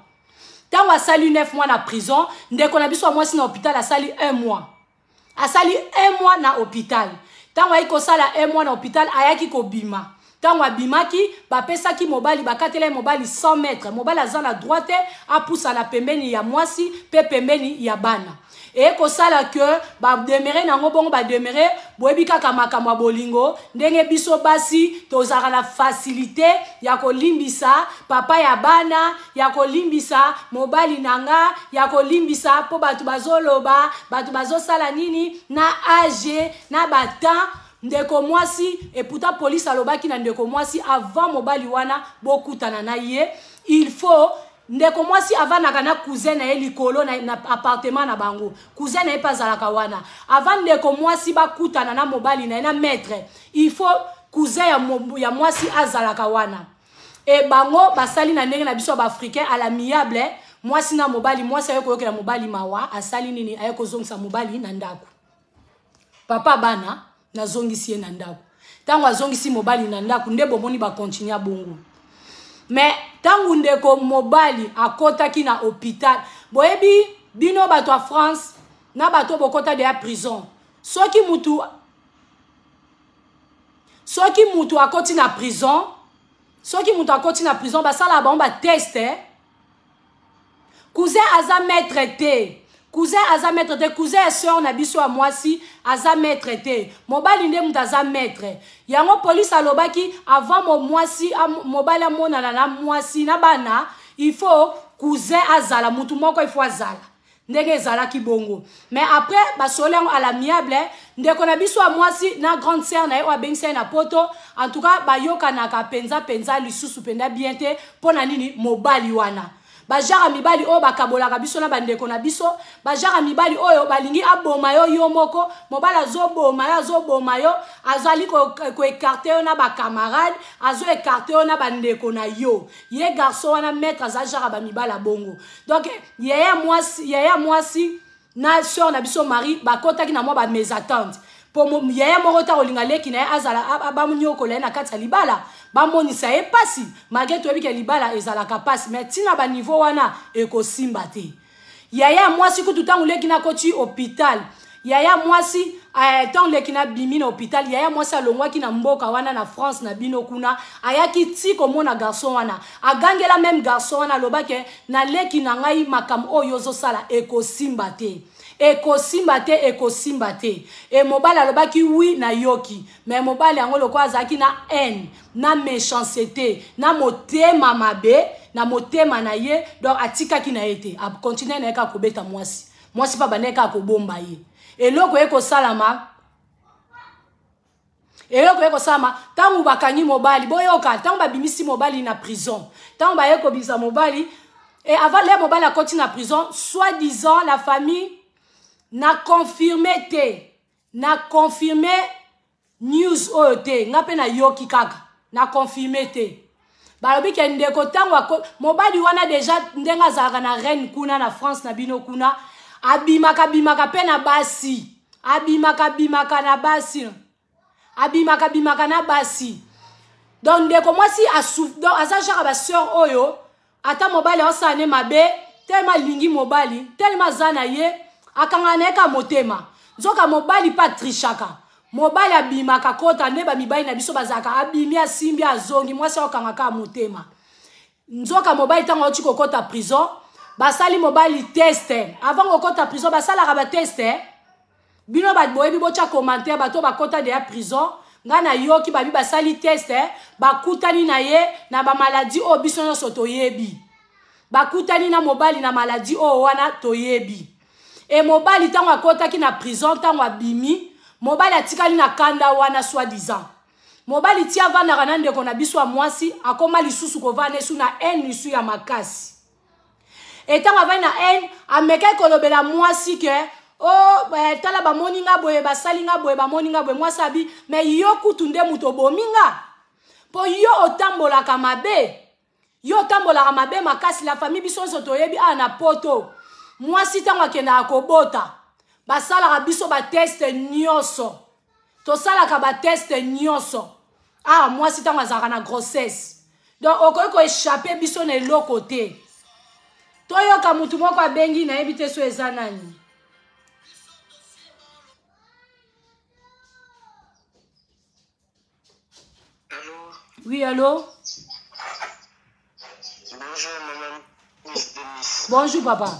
Ntango asali 9 mois na prison, ndeko na biso ya mwasi na hôpital asali 1 mois, asali 1 mois na hôpital. Ntango ayaki kosala 1 mois na hôpital, ayaki kobima. Ntango abimaki, bapesaki mobali, bakatela ye mobali 100 mètre. Mobali aza na droit te apusana pembeni ya mwasi mpe pembeni ya bana. Eye kosala ke bademeurer nango bongo, bademeurer. Boyebi kaka makambo ya bolingo, ndenge biso basi tozalaka na facilité ya kolimbisa papa ya bana, ya kolimbisa mobali na nga, ya kolimbisa mpo bato bazoloba, bato bazosala nini na age na batemps. Ndeko mwasi eputa, polise alobaki na ndeko mwasi, avant mobali wana bokutana na ye, il faut ndeko mwasi avandaka na cousin na ye likolo na appartement na bango. Cousin na ye mpe azalaka wana. Avant ndeko mwasi bakutana na mobali na ye, na maître, il faut cousin ya mwasi azalaka wana. E bango basali na ndenge na biso ya baafricain, à l'amiable, mwasi na mobali. Mwasi aye koyokela mobali mawa, asali nini? Aye kozongisa mobali na ndako. Papa bana, nazongisi ye na ndako. Ntango azongisi mobali na ndako, nde bomoni bacontinuer bongo. Mais ntango ndeko mobali akɔtaki na hôpital, boyebi bino bato ya France na bato bokɔta deya prison, soki mutu akɔti na prison, soki mutu akɔti na prison, basalaka bango batest. Cousin aza maître te, cousin aza maître te. Cousin ya sœur na biso ya mwasi aza maître te. Mobali nde moto aza maître. Yango polise alobaki, avant mo mwasi, mobali amonana na mwasi na bana, il faut cousin azala, mutu moko il faut azala. Ndenge ezalaki bongo. Mais après basoli yango à l'amiable. Ndeko na biso ya mwasi na grande sœur na ye oyo abengisa ye na Poto, en tout cas bayokanaka mpenza mpenza lisusu mpenza bien te. Mpo na nini? Mobali wana, bajara mibali oyo bakabolaka biso na bandeko na biso, bajara mibali oyo balingi aboma yo yo moko. Mobali azoboma yo, azoboma yo, azali koécarter yo na bacamarade, azoécarter yo na bandeko na yo. Ye garçon wana, maître, aza jara bamibali abongo. Donc yaya mwasi na sœur na biso Marie bakɔtaki na mwa bamésentente, mpo yaya moko ta kolinga leki na ye azala bamonyokola ye na kati ya libala, bamonisa ye mpasi. Malgré toyebi ke libala ezalaka mpasi, mais ntina baniveau wana ekosimba te. Yaya mwasi kutu, ntango leki nakoti hôpital, yaya mwasi, ntango leki nabimi na hôpital, yaya mwasi alongwaki na mboka wana na France na bino kuna, ayaki ti komona garçon wana, agangela même garçon wana, alobaki na leki na ngai: "Makambo oyo ozosala ekosimba te, ekosimba te, ekosimba te." E mobali alobaki: "Oui, nayoki." Mais mobali yango, lokola azalaki na haine, na méchanceté, na motema mabe na motema na ye, donc atikaki na ye te, acontinuer na ye kaka kobeta mwasi. Mwasi mpe abandaki kaka kobomba ye. Eloko ye kosalama, eloko ye kosalama, ntango bakangi mobali, boyoka, ntango babimisi mobali na prison, ntango baye kobimisa mobali, et avant le mobali akoti na prison, soi-disant la famille na confirme te, na confirme news oyo te, nga mpe nayoki kaka, na confirme te. Balobi ke ndeko, ntango mobali wana déjà, ndenge azalaka na Rennes kuna na France na bino kuna, abimaka bimaka mpe na basi, abimaka bimaka na basi, abimaka bimaka na basi. Donc ndeko mwasi, donc aza genre basœur oyo ata mobali aosala ne mabe, telema alingi mobali, telema aza na ye, akangaka na ye ka motema. Nzoka mobali mpe atrichaka. Mobali abimaka kota nde bamibali na biso bazalaka, abimi, asimbi, azongi, mwasi aokangaka motema. Nzoka mobali, ntango auti kokɔta prison, basali mobali test. Avant kokɔta prison, basalaka batest. Bino boyebi, botya commentaire. Bato bakɔta deya prison, Ngai nayoki babi basali test eh, bakutani na ye na bamaladi oyo biso nyonso toyebi. Bakutani na mobali na maladi oyo wana toyebi. E mobali ntango akotaki na prison, ntango abimi, mobali atikali na kanda wana soi-disant. Mobali ti avandaka na ndeko na biso ya mwasi, akoma lisusu kovanda esu na haine lisu ya makasi. E ntango avandi na haine, amekaki kolobela mwasi ke oh, eh, tala bamoni nga boye, basali nga boye, bamoni nga boye. Mwasi abi, me yo kutu nde moto obomi nga, mpo yo otambolaka mabe. Yo otambolaka mabe makasi. La famille, biso nyonso toyebi awa na poto, mwasi ntango akendaka kobota, basalaka biso bateste nyonso, tosalaka bateste nyonso awa mwasi ntango azalaka na grossesse. Donc okoki koéchappe biso na eloko te. Toyoka mutu moko abengi, nayebi te so eza nani. Allô? Oui, allô? Bonjour, maman Miss Denis. Bonjour, papa.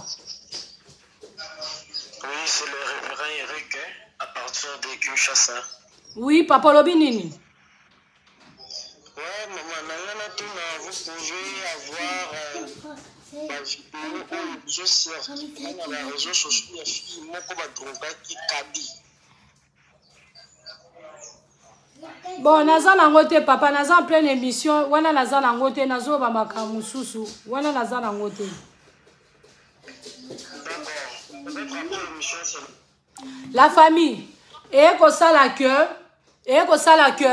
Oui, c'est le révérend Eric, hein, à partir de Kinshasa. Oui, papa olobi nini? Ouais, maman, nangana tuna, vous pouvez avoir ba vidéo oyo ezo circuler na ba réseaux sociaux ya fille moko badrogaki Kadi. Bon, naza nango te papa, naza en pleine émission wana, naza nango te, nazoba makambo mosusu wana, naza nango te. D'accord. Peut-être après l'émission, c'est La famille, eye kosala ke, eye kosala ke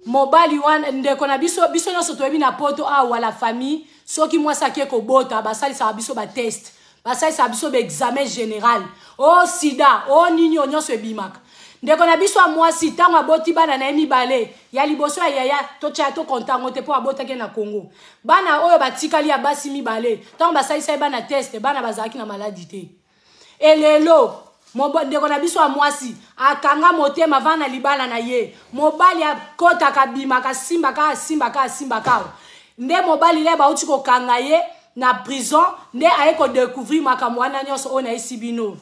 mobali wana, ndeko na biso, biso nyonso toyebi na poto awa, la famille, soki mwasi ake kobota, basalisaka biso bateste, basalisaka biso baexamen général, o sida o nini oyo nyonso ebimaka. Ndeko na biso ya mwasi, ntango aboti bana na ye mibale ya liboso ya yaya, totya tokonta yango te mpo abotaki na Congo, bana oyo batikali ya basi mibale, ntango basalisa ye bana teste, bana bazalaki na maladi te. Elelo ndeko na biso ya mwasi akanga motema, vana na libala na ye, mobali akotaka, abimaka, asimbaka, asimbaka, asimbaka. Nde mobali le bauti kokanga ye na prison, nde aye kodécouvrir makambo wana nyonso oyo nayesi bino.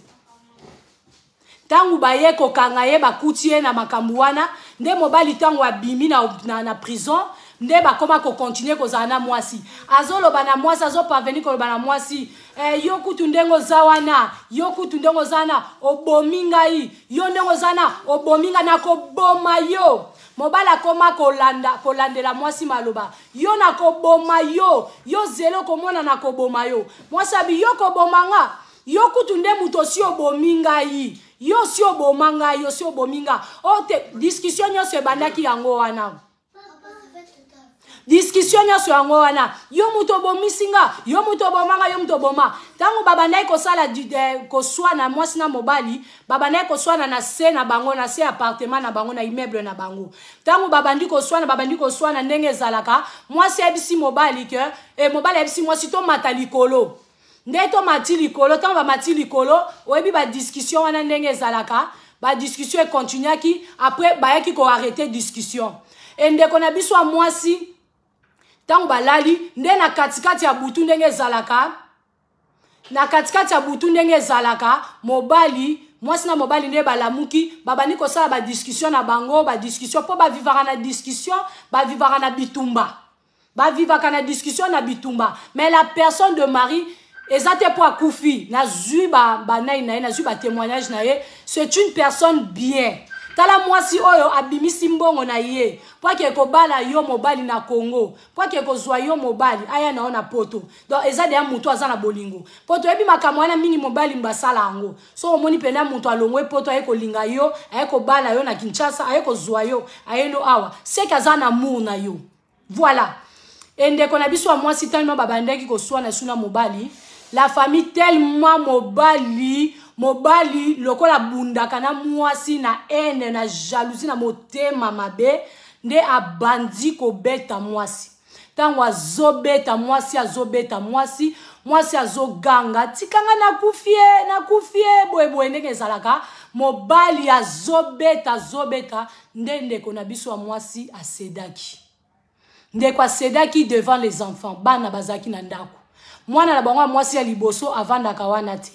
Ntango baye kokanga ye, bakuti ye na makambo wana. Nde mobali ntango abimi na prison, nde bakoma kokontinue kozala na mwasi. Azoloba na mwasi, azoparvenir koloba na mwasi, eh, yo kutu ndenge oza wana, yo kutu ndenge oza wana, obomi ngai, yo ndenge oza wana, obomi ngai, nakoboma yo. Mobali akoma kolanda, kolandela mwasi maloba, yo nakoboma yo, yo zelo komona nakoboma yo. Mwasi abi, yo koboma nga, yo kutu nde moto osi obomi ngai, yo osi oboma ngai, osi obomi nga. O te, discussion nyonso ebandaki yango wana, discussion nyonso yango wana, yo moto obomisi nga, yo moto oboma nga, yo moto oboma. Ntango babandaki kosala koswana mwasi na mobali, babandaki koswana na se na bango, na se appartement na bango, na immeuble na bango. Ntango babandi koswana, babandi koswana ndenge ezalaka, mwasi ayebisi mobali ke mobali ayebisi mwasi, tomata likolo. Nde tomati likolo, ntango bamati likolo, oyebi badiscussion wana ndenge ezalaka, badiscussion ekontinuaki. Après bayaki koarrêter discussion. E ndeko na biso ya mwasi, ntango balali, nde na katikati ya butu ndenge ezalaka, na katikati ya butu ndenge ezalaka, mobali, mwasi na mobali nde balamuki, babandi kosala badiscussion na bango, badiscussion mpo bavivaka na discussion, bavivaka na bitumba, bavivaka na discussion na bitumba. Mais la personne de mari eza te mpo akufi, nazwi banai na ye, nazwi batémoignage na ye, c'est une personne bien. Tala mwasi oyo abimisi mbongo na ye mpo ake kobala yo mobali na Congo, mpo ake kozwa yo mobali aya na yo na poto. Donc eza deya motu aza na bolingo, mpo toyebi makambo wana mingi, mobali basala yango. So omoni mpena moto alongwe poto, aye kolinga yo, aye kobala yo na Kinshasa, aye kozwa yo, aye no awa, seke aza na amour na yo. Voilà. E ndeko na biso ya mwasi, tellement babandaki koswana su na mobali, la famille, tellement mobali lokola abundaka na mwasi na haine, na jalousie, na motema mabe, nde abandi kobeta mwasi. Ntango azobeta mwasi, azobeta mwasi, mwasi azoganga, tikanga, nakufi ye, nakufi ye, boyeboye ndenge ezalaka. Mobali azobeta, azobeta, nde ndeko na biso ya mwasi asedaki. Ndeko asedaki devant les enfants. Bana bazalaki na ndako. Mwana na bango ya mwasi ya liboso avandaka wana te.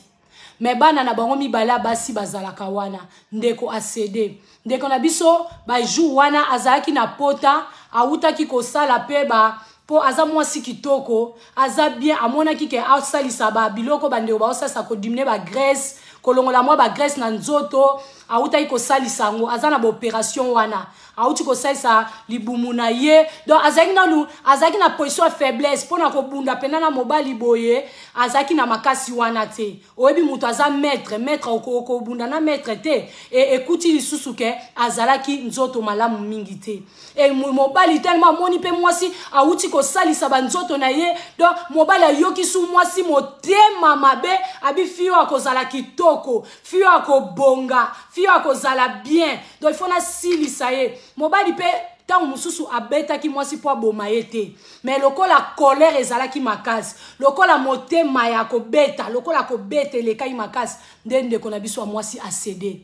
Mais bana na bango mibale ya basi bazalaka wana. Ndeko acede. Ndeko na biso bajour wana azalaki na pota, awutaki kosala pe ba po aza mwasi kitoko, aza bien, amonaki ke asalisa ba biloko bandeko baosalisa kodimine ba graisse, kolongola mwa ba graisse na nzoto, awutaki kosalisa yango, aza na ba operation wana, awuti kosalisa libumu na ye. Donc azalaki nanu, azalaki na position ya faiblesse mpona kobunda mpena na mobali boye, azalaki na makasi wana te. Oyebi moto aza maître, maître okobunda na maître te. E ekuti lisusu ke azalaki nzoto malamu mingi te. E mobali tellement amoni pe mwasi awuti kosalisa ba nzoto na ye, donc mobali ayoki su mwasi motema mabe, abi fio akozala kitoko, fio akobonga, fio akozala bien, donc il faut nasilisa ye. Mobali pe ntango mosusu abetaki mwasi po aboma ye te, mais lokola colère ezalaki makasi, lokola motema ya kobeta, lokola kobeta elekaki makasi, nde ndeko na biso ya mwasi acede.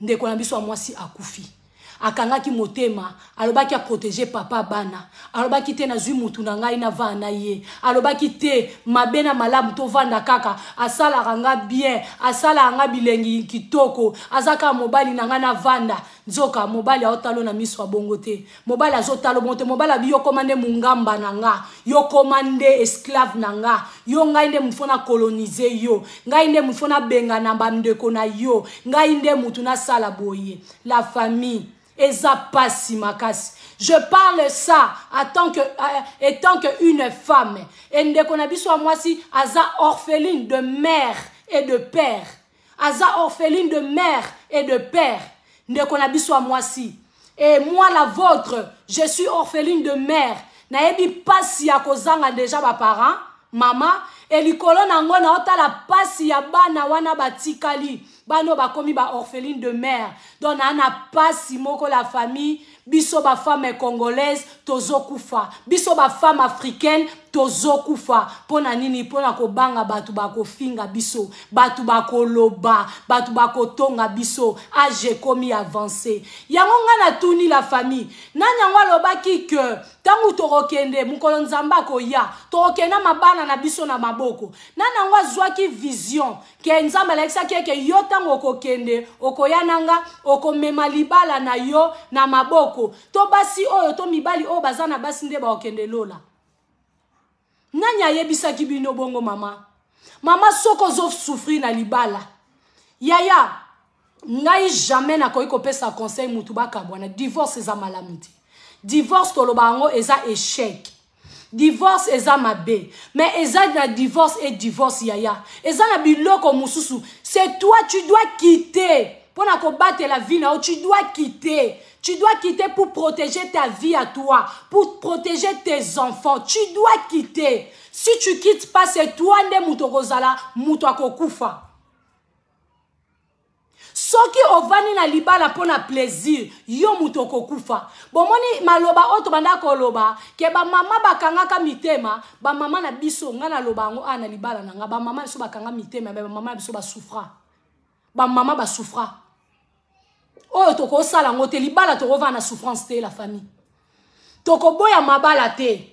Ndeko na biso ya mwasi akufi. Akangaki motema, alobaki aprotéger papa bana, alobaki te nazwi mutu na ngai navanda na ye, alobaki te mabe na malamu tovanda kaka, asalaka nga bien, asalaka nga bilengi kitoko, aza kaka mobali na ngai navanda. Nzoka mobali aotalo na miso ya bongo te, mobali azotalo bongo te, mobali abi yo koma nde mungamba na nga, yo koma nde esclave na nga, yo ngai nde mutu fo na coloniser yo, ngai nde mutu fo na bengana bandeko na yo, ngai nde mutu nasala boye. La famille eza pasi makasi. Je parle ça en tant que, étant que une femme. Et ndeko na biso ya mwasi aza orpheline de mère et de père. Aza orpheline de mère et de père. Ndeko na biso ya mwasi. Et moi la vôtre, je suis orpheline de mère. Nayebi pasi ya kozanga déjà ba parents, mama, et likolo nango na otala pasi ya bana wana batikali. Bano bakomi ba orpheline de mère. Donc na na pasi moko la famille, biso ba femme congolaise tozokufa, biso ba femme africaine tozokufa. Pona nini? Pona kobanga batu bakofinga biso, batu bakoloba, batu bakotonga biso. Âge ekomi avancé. Yango nga na tuni la famille, nani yango alobaki que tangu tokokende mokolo Nzambe akoya, tokokenda mabana na biso na maboko. Nani yango azwaki vision ke Nzambe alakisaki eke yo tango okokende okoya nanga okomema libala na yo na maboko, to basi oyo to mibali oyo baza na basi nde bakokende lola. Nani ayebisaki bino bongo mama? Mama soko ozo souffrir na libala, yaya ngai jamais nakoki kopesa conseil mutu bakabwana. Divorce eza malamu te. Divorce toloba yango eza échec. Divorce eza mabe, mais eza na divorce et divorce yaya. Eza na biloko mususu, c'est toi tu dois quitter. Pona kobatela la vie na yo, tu dois quitter. Tu dois quitter pour protéger ta vie à toi, pour protéger tes enfants. Tu dois quitter. Si tu quittes pas, c'est toi nde mutu okozala mutu akokufa. Soki ovandi na libala pona plaisir, yo mutu okokufa. Bomoni maloba oyo tobanda koloba ke ba mama bakangaka mitema, ba mama na biso nga na loba yango a na libala na nga, ba mama biso bakanga mitema, ba mama biso ba souffra. Ba mama ba souffra. Oyo tokosala ngo te, libala tokovanda na souffrance te la famille. Tokoboya mabala te.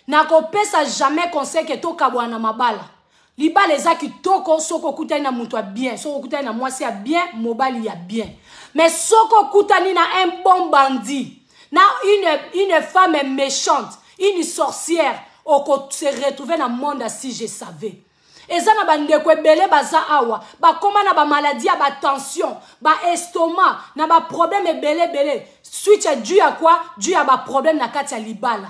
Nakopesa jamais conseil ke tokabwana na mabala. Libala eza kitoko soko okutani na mutu ya bien, soko okutani na mwasi ya bien, mobali ya bien. Mais soko okutani na un bon bandit, na une femme méchante, une sorcière, oko se retrouver na monde si je savais. Eza na bandeko ebele baza awa, bakoma na ba maladie ya ba tension, ba estomac, na ba problème ebele ebele. Suite ya dû à quoi? Dû à ba problème na kati ya libala,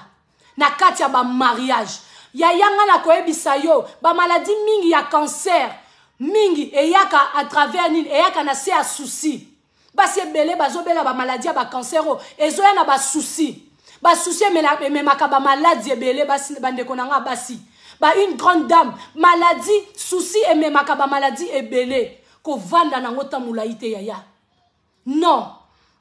na kati ya ba mariage. Ya yanga na koyebisa yo, ba maladie mingi ya cancer, mingi eyaka à travers nini? Eyaka na se ya souci. Basi ebele bazobela ba maladie ya ba cancer oyo, ezoya na ba souci. Ba souci ememaka ba maladie ebele, basi bandeko na nga basi. Ba une grande dame, maladie, souci ememaka ba maladie ebele. Kovanda nango ta molai te yaya. Non,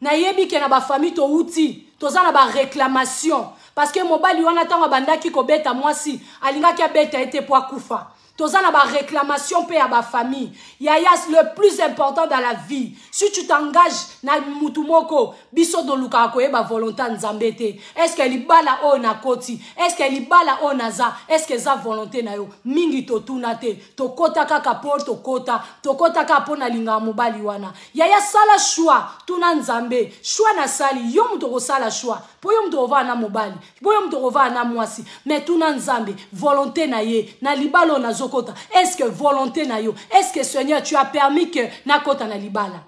nayebi ke na ba famille touti, toza na ba réclamation parce que mobali wana tango abandaki kobeta mwasi, alingaki abeta ete po akufa. Toza na ba réclamation mpe ya ba famille. Yaya, le plus important dans la vie, si tu t'engages na mutu moko, biso tolukaka koyeba volonté ya Nzambe te. Est ce que libala oyo nakoti, est ce que libala oyo naza, est ce que eza volonté na yo? Mingi totuna te, tokota kaka mpo tokota, tokota kaka mpo nalingaka mobali wana. Yaya, sala choix, tuna Nzambe. Choix nasali, yo moto okosala choix, mpo yo moto okovanda na mobali, mpo yo moto okovanda na mwasi. Mais tuna Nzambe volonté na ye na libala oyo nazokota. Est ce que volonté na yo, est ce que Seigneur tu as permis que nakota na libala?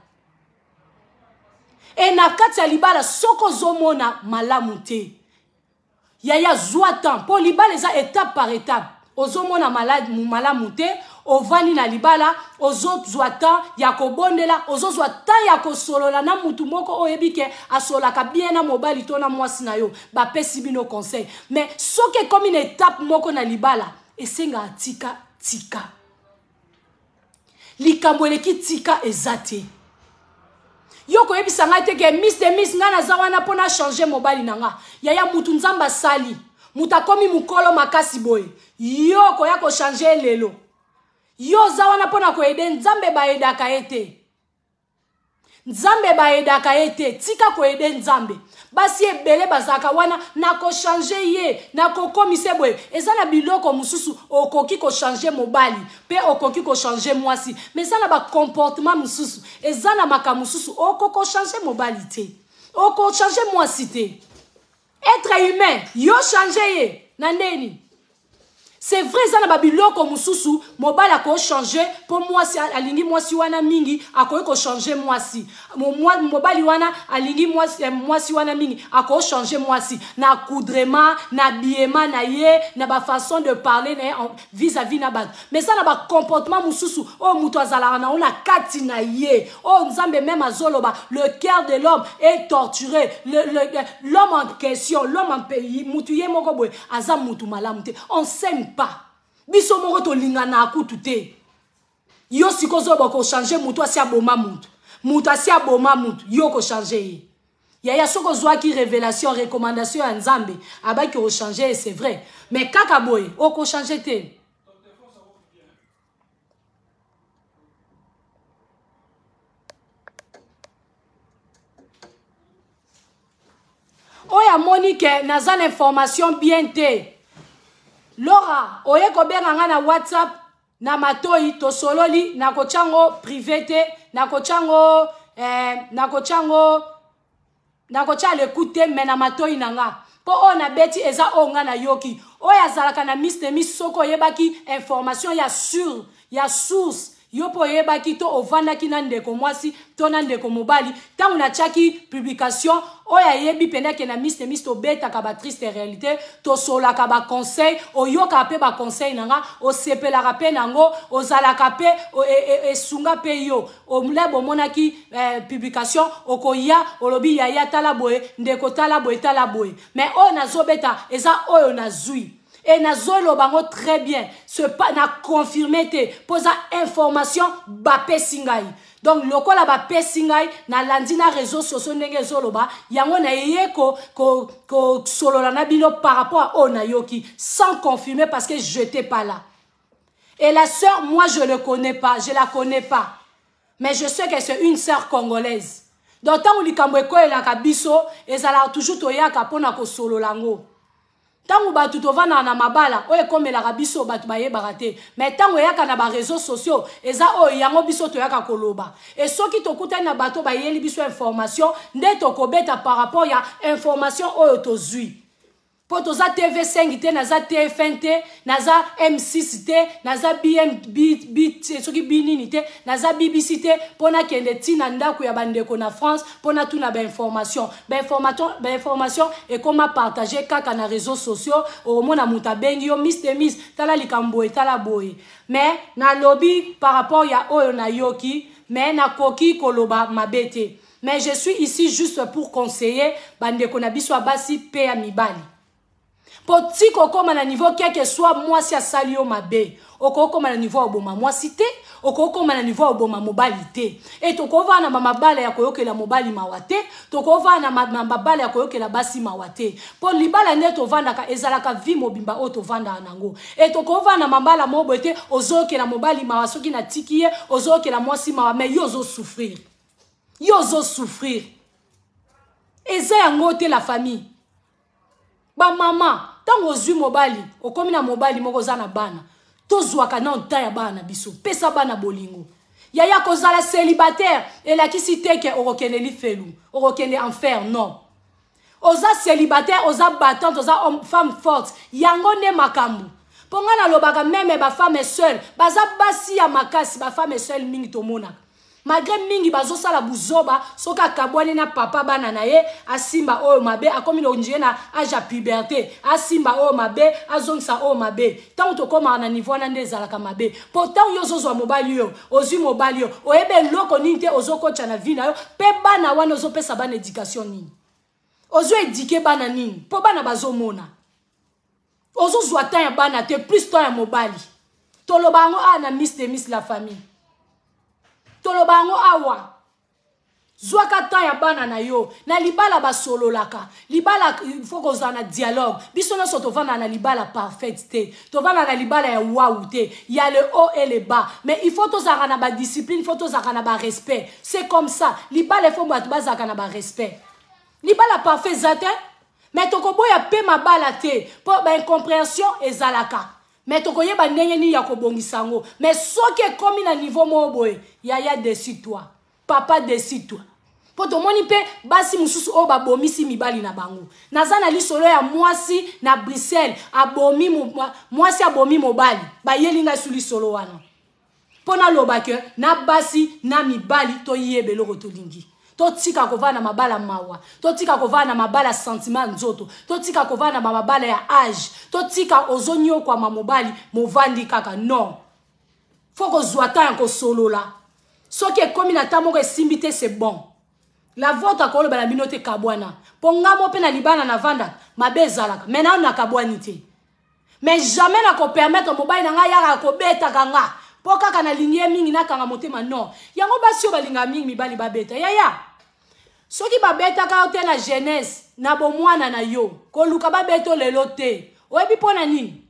E na kati ya libala, soki ozomona malamu te, yaya, zwa temps, mpo libala eza étape par étape. Ozomona malamu te, ovandi na libala, ozozwa temps ya kobondela, ozozwa temps ya kosolola na mutu moko oyebi ke asololaka bien na mobali to na mwasi na yo, bapesi bino conseil. Mais soki ekomi na étape moko na libala, esengaka tika, tika. Likambo eleki tika eza te. Yo koyebisa ngai te ke miss de miss, ngai naza wana mpo na changer mobali na nga. Yaya, mutu Nzambe asali, moto akomi mokolo makasi boye, yo koya kochanger lelo? Yo oza wana mpo na koaider Nzambe? Baaidaka ye te. Nzambe baaidaka ye te. Tika koaider Nzambe. Basi ebele bazalaka wana na kochanger ye, na kokomisa boye. Eza na biloko mosusu okoki kochanger mobali mpe okoki kochanger mwasi, mais eza na bacomportement mosusu, eza na makambo mosusu okoki kochanger mobali te, okochanger mwasi te. Être humain, yo changer ye na ndeni? C'est vrai, eza na babiloko mosusu mobali akochanger mpo mwasi alingi mwasi wana mingi, akoki kochanger mwasi. Mobali wana alingi mwasi, mwasi wana mingi, akochanger mwasi na accoutrement, na habillement na ye, na bafaçon de parler na ye vis-à-vis na bato. Mais eza na bacomportement mosusu oyo moto azalaka nango na kati na ye, oyo Nzambe même azoloba: le cœur de l'homme est torturé. L'homme en question, l'homme en pays, mutu ye moko boye aza mutu malamu te. On s'aime pas, biso moko tolingana kutu te. Yo sikoyo ozoba kochanger mutu asi aboma mutu, mutu asi aboma mutu, yo kochanger ye? Yaya, soki ozwaki révélation, recommandation ya Nzambe, abaki kochanger ye, c'est vrai, mais kaka boye okochanger te. Oyo amoni ke naza na information bien te, Lora, oye kobenga nga na WhatsApp na matoi, tosololi. Nakotya yango privé te, nakotya yango nakotya yango, nakotya leku te, mais na matoi na nga, mpo oyo nabeti eza oyo nga nayoki. Oyo azalaka na miss de miss, soki oyebaki information ya sur ya source, yo mpo oyebaki to ovandaki na ndeko mwasi to na ndeko mobali ntango natiaki publication, oyo ayebi mpenza ke na miss de miss tobetaka batriste réalité, tosolaka baconseil, oyokaka mpe baconseil na nga, osepelaka mpe nango, ozalaka mpe esunga mpe yo. Ole bomonaki publication, okoya olobi: "Yaya, tala boye, ndeko, tala boye, tala boye." Mais oyo nazobeta eza oyo nazwi e nazoloba yango très bien, c'est pas na confirme te, mpo eza information bapesi ngai. Donc lokola bapesi ngai, nalandi na réseau sociaux ndenge ezoloba yango, nayeye kosolola na bino par rapport à oyo nayoki, sans confirmer, parce que j'étais pas là. Et la sœur, moi, je le connais pas, je la connais pas, mais je sais que c'est une sœur congolaise. Donc ntango likambo ekoyelaka biso, ezalaka toujours toyaka mpona kosolola yango. Ntango bato tovandaka na mabala, oyo ekomelaka biso bato bayebaka te, mais ntango eyaka na baréseaux sociaux, eza oyo yango biso toyaka koloba. E soki tokutani na bato bayeli biso information, nde tokobeta par rapport ya information oyo tozwi, mpo toza TV5 te, naza TF1 te, naza M6 te, naza BM, B, B, soki binini te, naza BBC te, mpo nakende ntina ndako ya bandeko na France mpo natuna bainformation. Bainformation ekóma partage kaka na réseaux sociaux. Okomona moto abengi yo: "Miss de miss, tala likambo boye, tala boye." Mais nalobi par rapport ya oyo nayoki, mais nakoki koloba mabe te. Mais je suis ici juste pour conseiller bandeko na biso ya basi mpe ya mibali, mpo ti kokóma na niveau, quel que soit mwasi asali yo mabe, okokóma na niveau ya oboma mwasi te. Okokoma na niveau ya oboma mobali te. E tokovanda na mabala ya koyokela mobali mawa te, tokovanda na mabala ya koyokela basi mawa te. Mpo libala nde tovandaka ezalaka vie mobimba oyo tovandaka nango. E tokovanda na mabala moko boye te, ozoyokela mobali mawa soki natiki ye, ozoyokela mwasi mawa, mais yo ozosouffrir. Yo ozosouffrir. Eza yango te la famille. Bamama, ntango ozwi mobali, okomi na mobali moko oza na bana, tozwaka na ntan ya bana na biso, pesa bana bolingo. Yaya, kozala célibataire elakisi te ke okokende lifelu, okokende enfer, non. Oza célibataire, oza battante, oza homme, femme forte, yango nde makambo. Mpo nga nalobaka même bafemme seule baza basi ya makasi, bafemme seule mingi tomonaka malgré mingi bazosala buzoba. Soki akabwani na papa bana na ye, asimba oyo mabe, akomi longie na âge ya puberté, asimba oyo mabe, azongisa oyo mabe. Ntango tokomaka na niveau wana nde ezalaka mabe. Mpo ntango yo ozozwa mobali oyo, ozwi mobali oyo, oyebi eloko nini te ozokotya na vie na yo. Mpe bana wana, ozopesa bana éducation nini? Ozoéduquer bana nini? Mpo bana bazomona ozozwa temps ya bana te, plus temps ya mobali. Toloba yango awa na Miss de Miss la famille, toloba yango awa. Zwaka temps ya bana na yo. Na libala basololaka. Libala, faut kozala na dialogue. Biso nyonso tovanda na libala parfaite te, tovanda na libala ya wawu te, ya le haut et le bas, mais il faut tozalaka na badiscipline, il faut tozalaka na barespect. C'est comme ça libala, il faut bato bazalaka na barespect. Libala parfait eza te, mais tokoboya mpe mabala te, mpo baincompréhension ezalaka, mais tokoyeba ndenge nini ya kobongisa yango. Mais soki ekómi na niveau moko boye, yaya, décide toi, papa, décide toi. Mpo tomoni mpe basi mosusu oyo babomisi mibali na bango. Naza na lisolo ya mwasi na Bruxelles, abomi mwasi, abomi mobali. Bayeli ngai su lisolo wana mpo naloba ke na basi na mibali toyeba eloko tolingi. Totika kovanda na mabala mawa, totika kovanda na mabala sentiment nzoto, totika kovanda na mabala ya âge, totika ozonyokwama mobali movandi kaka. Non, faut kozwa temps ya kosolola. Soki ekómi na ta moko esimbi te, c'est bon. La vote akoloba na bino te kabwana. Mpo nga mo mpe na libala navandaka, mabe ezalaka, mais nano nakabwani te. Mais jamais nakopermettre mobali na ngai yaka kobetaka nga mpo kaka nalingi ye mingi, nakanga motema, non. Yango basi oyo balingaka mingi mibali babeta, yaya, soki babetaka yo te na jeunesse, na bomwana na yo, koluka babeta lelo te. Oyebi mpo na nini?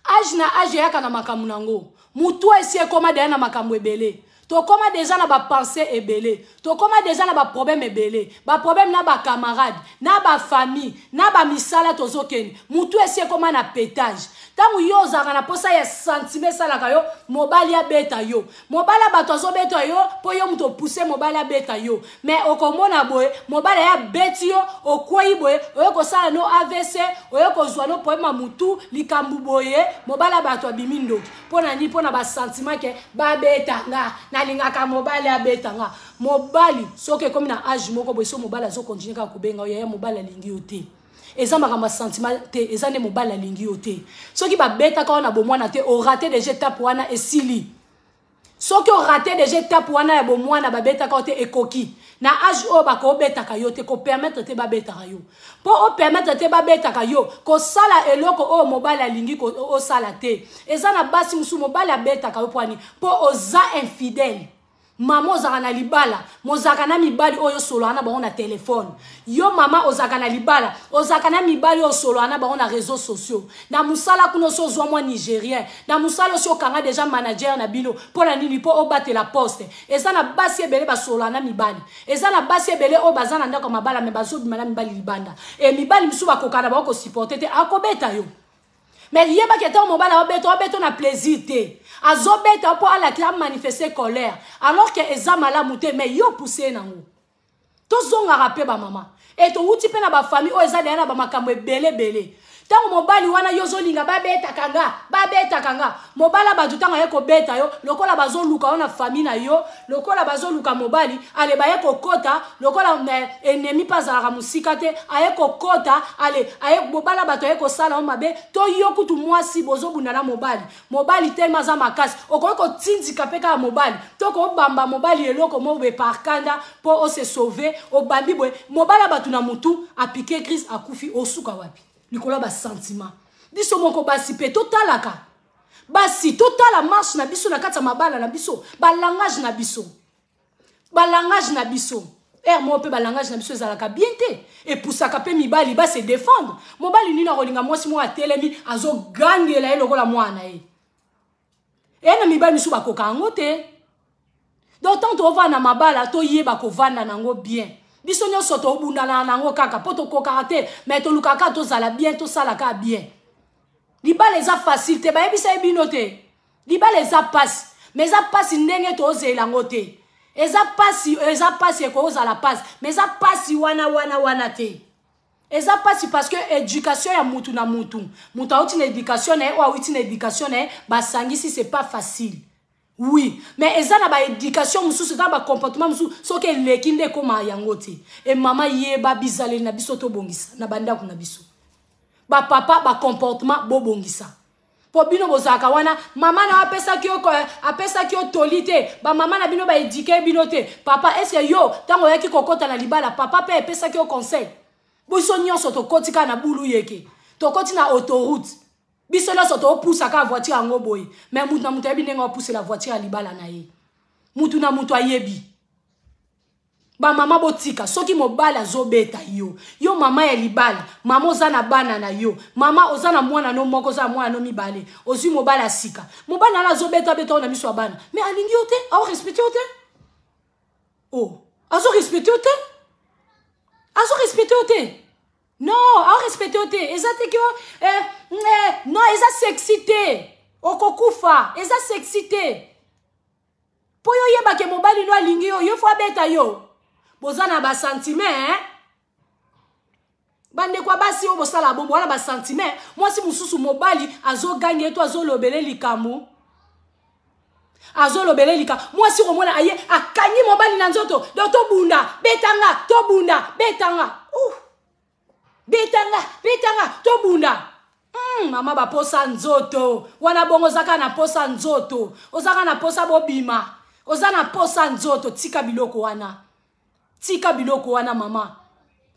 Âge na âge eyaka na makambo nango. Mutu esi ekóma deya na makambo ebele, tokóma déjà na bapensées ebele, tokóma déjà na baproblème ebele, baproblème na bacamarade, na bafamille, na bamisala tozokende. Mutu esi ekóma na pétage. Ntango yo ozalaka na posa ya sentiment, esalaka yo mobali abeta yo. Mobali ya bato azobeta yo mpo yo moto opousse mobali abeta yo. Mais okomona boye, mobali aye abeti yo, okwei boye, oye kosala no AVC, oye kozwa no problème ya mutu, likambo boye. Mobali ya bato abimi ndoki. Mpo na nini? Mpo na basentiment ke babeta nga, nalingaka mobali abeta nga. Mobali soki ekomi na âge moko boye, so mobali azocontinuer kaka kobenga yo yaya, mobali alingi yo te. Eza makambo ya sentiment te, eza nde mobali alingi yo te. Soki babetaka wana bomwana te, orater déjà étape wana, esili. Soki orater déjà étape wana ya bomwana, babetaka yo te, ekoki. Na âge oyo bakobetaka yo te, kopermettre te babetaka yo. Mpo opermettre te babetaka yo, kosala eloko oyo mobali alingi osala te. Eza na basi mosusu, mobali abetaka yo mpo ani? Mpo oza infidèle. Mama, ozalaka na libala, mozalaka na mibali oyo osololaka na bango na telefone. Yo mama, ozalaka na libala, ozalaka na mibali oyo osololaka na bango na réseaux sociaux. Na mosala kuna, osi ozwa mwa Nigérien. Na mosala, osi okanga déjà manager na bino. Mpo na nini? Mpo obatela poste. Eza na basi ebele basololaka na mibali. Eza na basi ebele oyo baza na ndako ya mabala, mais bazobima na mibali libanda. E mibali mosusu bakoka na bango kosupporter te, akobeta yo. Mais yebaki, ntango mobali aobeta, obeta na plaisir te, azobeta mpo alaki amanifeste colère, alors que eza malamu te. Mais yo pousse nango. Tozongaka mpe bamama e, towuti mpe na bafamille oyo eza deya na bamakambo ebele ebele. Ntango mobali wana yo ozolinga babetaka nga, babetaka nga, mobali ya bato ntango aye kobeta yo, lokola bazoluka yo na famille na yo, lokola bazoluka mobali, ale baye kokota lokola ennemi mpe azalaka mosika te, aye kokota, ale aye mobali ya bato aye kosala yo mabe. To yo kutu mwasi bozobunda na mobali, mobali telema aza makasi, okoki kotindika mpe kaka mobali, to kobamba mobali eloko moko boye par kanda mpo ose sauver. Obambi boye mobali ya bato na motu, apiquer crise, akufi. Osuka wapi? Likolo ya basentiment. Biso moko basi mpe totalaka. Basi totala marche na biso na kati ya mabala na biso, balangage na biso, balangage na biso ere moko mpe balangage na biso ezalaka bien te, epusaka mpe mibali base défendre. Mobali nini akolinga mwasi moko atelemi azogangela ye lokola mwana na ye? Eye na mibali misusu bakoka yango te. Donc ntango tokovanda na mabala, toyeba kovanda nango bien. Biso nyonso tobundana nango kaka mpo tokokaka te, mais tolukaka kaka tozala bien, tosala kaka bien. Libala eza facile te, bayebisa ye bino te. Libala eza pasi, mais eza pasi ndenge tozela yango te. Eza pasi, eza pasi, ekozala pasi, mais eza pasi wana wana wana te. Eza pasi parce que éducation ya mutu na mutu, mutu auti na éducation na ye, oyo awuti na éducation na ye, basangisi, c'est pas facile, oui. Mais eza na baéducation mosusu, eza na bacomportement mosusu, soki eleki nde ekóma yango te. E mama, yeba bizaleli na biso, tobongisa na bandako na biso. Bapapa, bacomportement bobongisa, mpo bino bozalaka wana. Mama na apesaki yo, apesaki yo toli te, bamama na bino baéduquer bino te. Papa, est-ce yo ntango oyaki kokɔta na libala, papa mpe epesaki yo conseil? Biso nyonso tokɔti kaka na bulu yeke, tokɔti na autoroute, biso nyonso topusa kaka voiture yango boye. Mais mutu na mutu ayebi ndenge apusela voiture ya libala na ye. Mutu na mutu ayebi. Bamama, botika. Soki mobali azobeta yo, yo mama ya libala, mama oza na bana na yo, mama oza na mwana no moko, oza na mwana no mibale, ozwi mobali ya sika, mobali nana azobeta beta oyo na miso ya bana, mais alingi yo te, aorespecter yo te. O azorespecter yo te, azorespecter yo te. Non, aorespecter yo te. Eza te ke eh, eh, non, eza sexy te, okokufa. Eza sexy te. Mpo yo oyebake mobali no alingi yo, yo faut abeta yo. Boza na basentiment, eh? Bandeko ya basi oyo bosala bongo wana, basentiment. Mwasi mosusu, mobali azogangi ye to azolobele likambo, azolobele likambo, mwasi komona aye akangi mobali na nzoto. Donc tobunda, betanga, tobunda, betanga, uh. Betanga, betanga, tobunda. Mama, baposa nzoto wana bongo, oza kaka na posa nzoto, oza kaka na posa bobima, oza na posa nzoto. Tika biloko wana, tika biloko wana. Mama,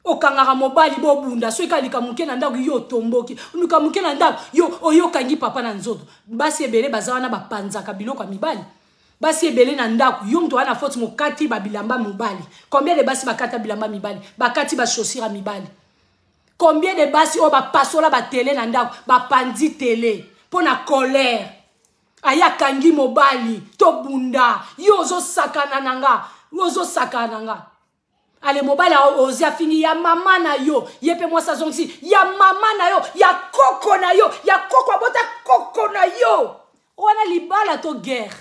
okangaka mobali, bobunda. Soki alika moke na ndako, yo otomboki. Oluka moke na ndako, yo oyokangi papa na nzoto. Basi ebele baza wana, bapanzaka biloko ya mibali. Basi ebele na ndako, yo moto wana faute, mokati babilamba mobali. Combien de basi bakata bilamba mibali, bakati bachaussure ya mibali? Combien de basi oyo bapasola batele na ndako, bapandi tele mpo na colère? Aye akangi mobali, tobunda, yo ozosakana na nga, yo ozosakana na nga. Ale, mobali ozi afingi ya mama na yo, ye mpe mwasi azongisi ya mama na yo, ya koko na yo, ya koko abota koko na yo. Wana libala to guerre?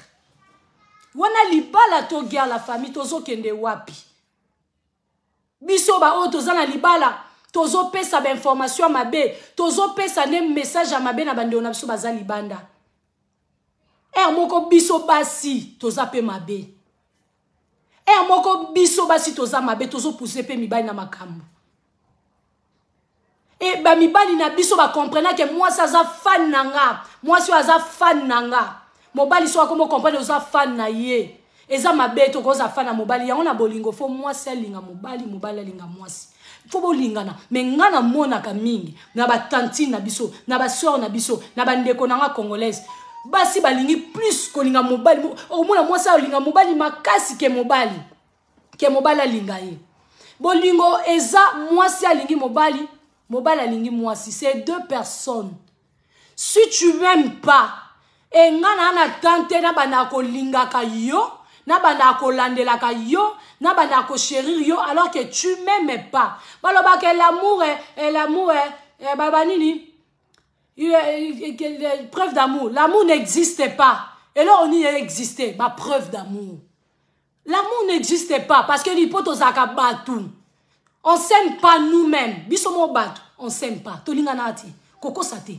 Wana libala to guerre? La famille, tozokende wapi? Biso baoyo toza na libala, tozopesa bainformation ya mabe, tozopesa nde message ya mabe na bandeko na biso baza libanda. Ere moko biso basi toza mpe mabe, ere moko biso basi toza mabe, tozopuse mpe mibali na makambo. E bamibali na biso bacomprenake mwasi aza fan na nga, mwasi oyo aza fan na nga. Mobali so akoma comprendre oza fan na ye, eza mabe. Tokoza fan na mobali yango na bolingo. Faut mwasi alinga mobali, mobali alinga mwasi, faut bolingana. Mais nga namonaka mingi na batantine na biso, na basœur na biso, na bandeko na nga congolaise, basi balingi plus kolinga mobali. Omona mwasi alinga mobali makasi ke mobali, ke mobali alinga ye. Bolingo eza mwasi alingi mobali, mobali alingi mwasi, c'est deux personnes. Si tu m'aimes pas, e nga na na tante na banda kolingaka yo, na banda kolandelaka yo, na banda kochérir yo, alors que tu m'aimes pas. Balobaka l'amour, l'amour, baba nini, preuve d'amour, l'amour n'existe pas. Eloko nini existe? Bapreuve d'amour, l'amour n'existe pas, parce que lipo tozalaka bato, on s'aime pas nous-mêmes. Biso mo bato, on s'aime pas, tolingana te, kokosa te.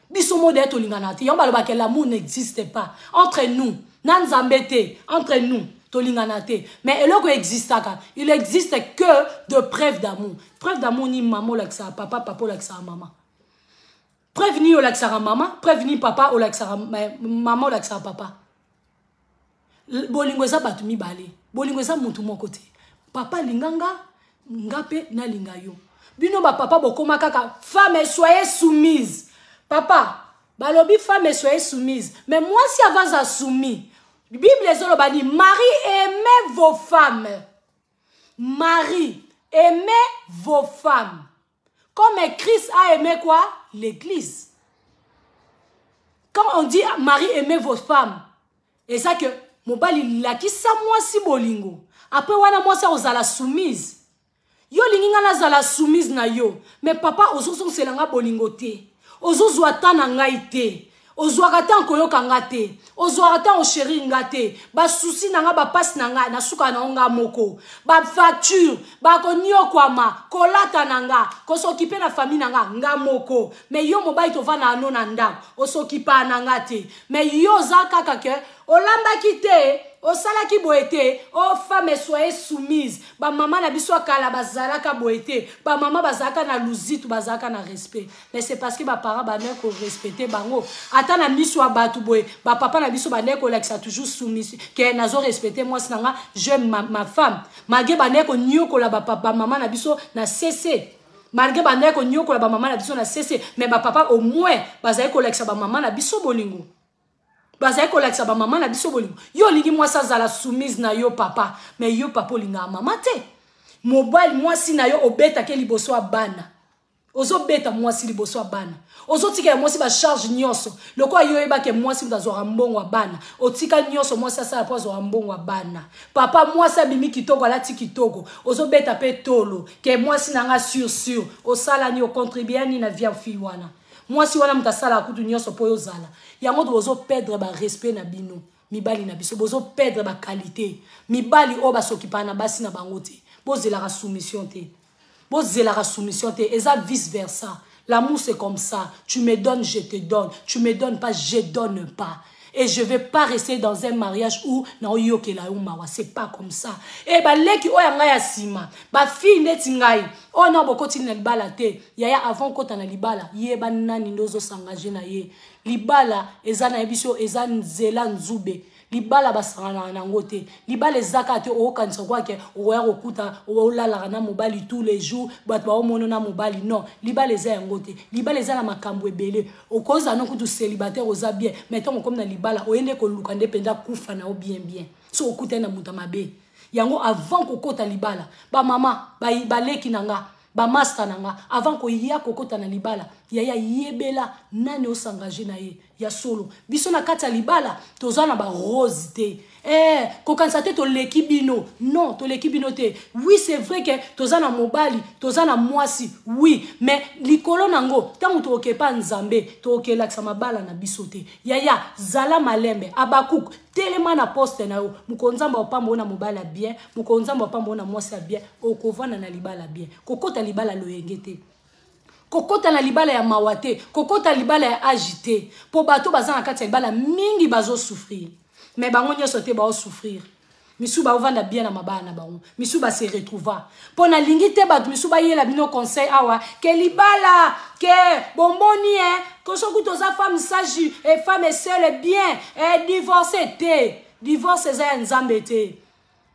Biso mo de tolingana te. Yango balobaka l'amour n'existe pas entre nous, na Nzambe te, entre nous tolingana te. Mais eloko existaka, il existe que de preuve d'amour. Preuve d'amour ni mama olakisaka papa, papa olakisaka mama. Preuve nini olakisaka mama? Preuve nini papa olakisaka mama, olakisaka papa? Bolingo eza bato mibale, bolingo eza motu moko te. Papa alinga nga, nga mpe nalinga yo. Bino bapapa bokóma kaka femme, soyez soumise. Papa. Balobi femme soyez soumise, mais mwasi avant aza soumis. Bible ezoloba ni mari aimez vos femmes. Mari aimez vos femmes comme Christ a aimé quoi? L'église. Quand on dit mari aimez vos femmes, eza que mobali lakisa mwasi bolingo. Après wana mwasi akozala soumise. Yo olingi nga nazala soumise na yo, mais papa ozozongisela nga bolingo te, ozozwa temps na ngai te, ozwaka temps koyoka nga te, ozwaka temps ochérir nga te. Basusi na nga, bapasi na nga, nasuka na yo nga moko, bafacture, bakoniokwama, kolata na nga, kosokipe na famille na nga nga moko. Mais yo mobali tovanda ano na ndako, osokipa na nga te. Mais yo oza kaka ke olambaki te, osalaki boye te. O femme soyez soumise. Bamama na biso ya kala bazalaka boye te. Bamama bazalaka na luzitu, bazalaka na respect. Mais c'est parce que baparent bandaki korespecte bango. Ata na miso ya bato boye, bapapa na biso bandaki kolakisa toujours soumise ke nazo respecte mwasi na nga, j'aime ma femme. Malgré bandaki koniokola bamama na biso na cc, malgré bandaki koniokola bamama na biso na cc, mais bapapa au moins bazali kolakisa bamama na biso bolingo, bazali kolakisa bamama na biso bolingo. Yo olingi mwasi azala soumise na yo papa, mais yo papa olingaka mama te. Mobali, mwasi na yo obetake liboso ya bana, ozobeta mwasi liboso ya bana, ozotikela mwasi bacharge nyonso. Lokola yo oyebake mwasi moto azwaka mbongo ya bana, otika nyonso mwasi asala mpo azwaka mbongo ya bana. Papa, mwasi abimi kitoko, alati kitoko, ozobeta mpe tolo ke mwasi na nga sur sur. Osala nini? Ocontribue nini na vie ya fille wana? Mwasi wana moto asalaka kutu nyonso mpo oyo ozala yango. Bozoperdre barespect na bino mibali na biso, bozoperdre baqualité. Mibali oyo basokipaka na basi na bango te, bozelaka soumission te, bozelaka soumission te. Eza vice versa. L'amour, c'est comme ça: tu me donnes, je te donne. Tu me donnes pas, je donne pas. Et je vais pas rester dans un mariage où naoyokela yo mawa. C'est pas comme ça. E baleki oyo ya ngai ya nsima, bafille neti ngai oyo na bokoti na libala te, yaya, avant okota na libala, yeba nani nde ozosengage na ye. Libala eza, na yebi so eza nzela nzube. Libala basanganaka nango te. Libala eza kaka te okokanisa kwake okoya kokuta olalaka na mobali tous les jours, bato baomona na mobali. Non, libala eza yango te. Libala eza na makambo ebele. Okozala no kutu célibataire, oza bien, mais ntango okomi na libala, oye nde koluka nde mpenza kufa na yo bien bien so okutani na moto ya mabe. Yango avant kokota libala, bamama, baleki na nga, bamaster na nga, avant koya kokota na libala, yaya, yebela nani osengage na ye ya solo. Biso na kati ya libala toza na barose te. Kokanisa te toleki bino. Non, toleki bino te. Oui, c'est vrai ke toza na mobali, toza na mwasi, oui, mais likolo nango, ntango tokokepa Nzambe, tokokelakisa mabala na biso te. Yaya, zala malembe. Abakuk telema na poste na yo. Mokolo Nzambe opambo na mobali ya bien, mokolo Nzambe opambo na mwasi ya bien, okovanda na libala bien. Kokota libala loyenge te, kokota na libala ya mawa te, kokota libala ya age te, mpo bato baza na kati ya libala mingi bazosouffrir. Mais bango nyonso te baosouffrir. Misu baovanda bien na mabala na bango, misu base retrouva. Mpo nalingi te bato misu bayela bino conseil awa ke libala ke bomboni e ko soki toza femme sage e femme seule bien e divorce te. Divorce eza ya Nzambe te.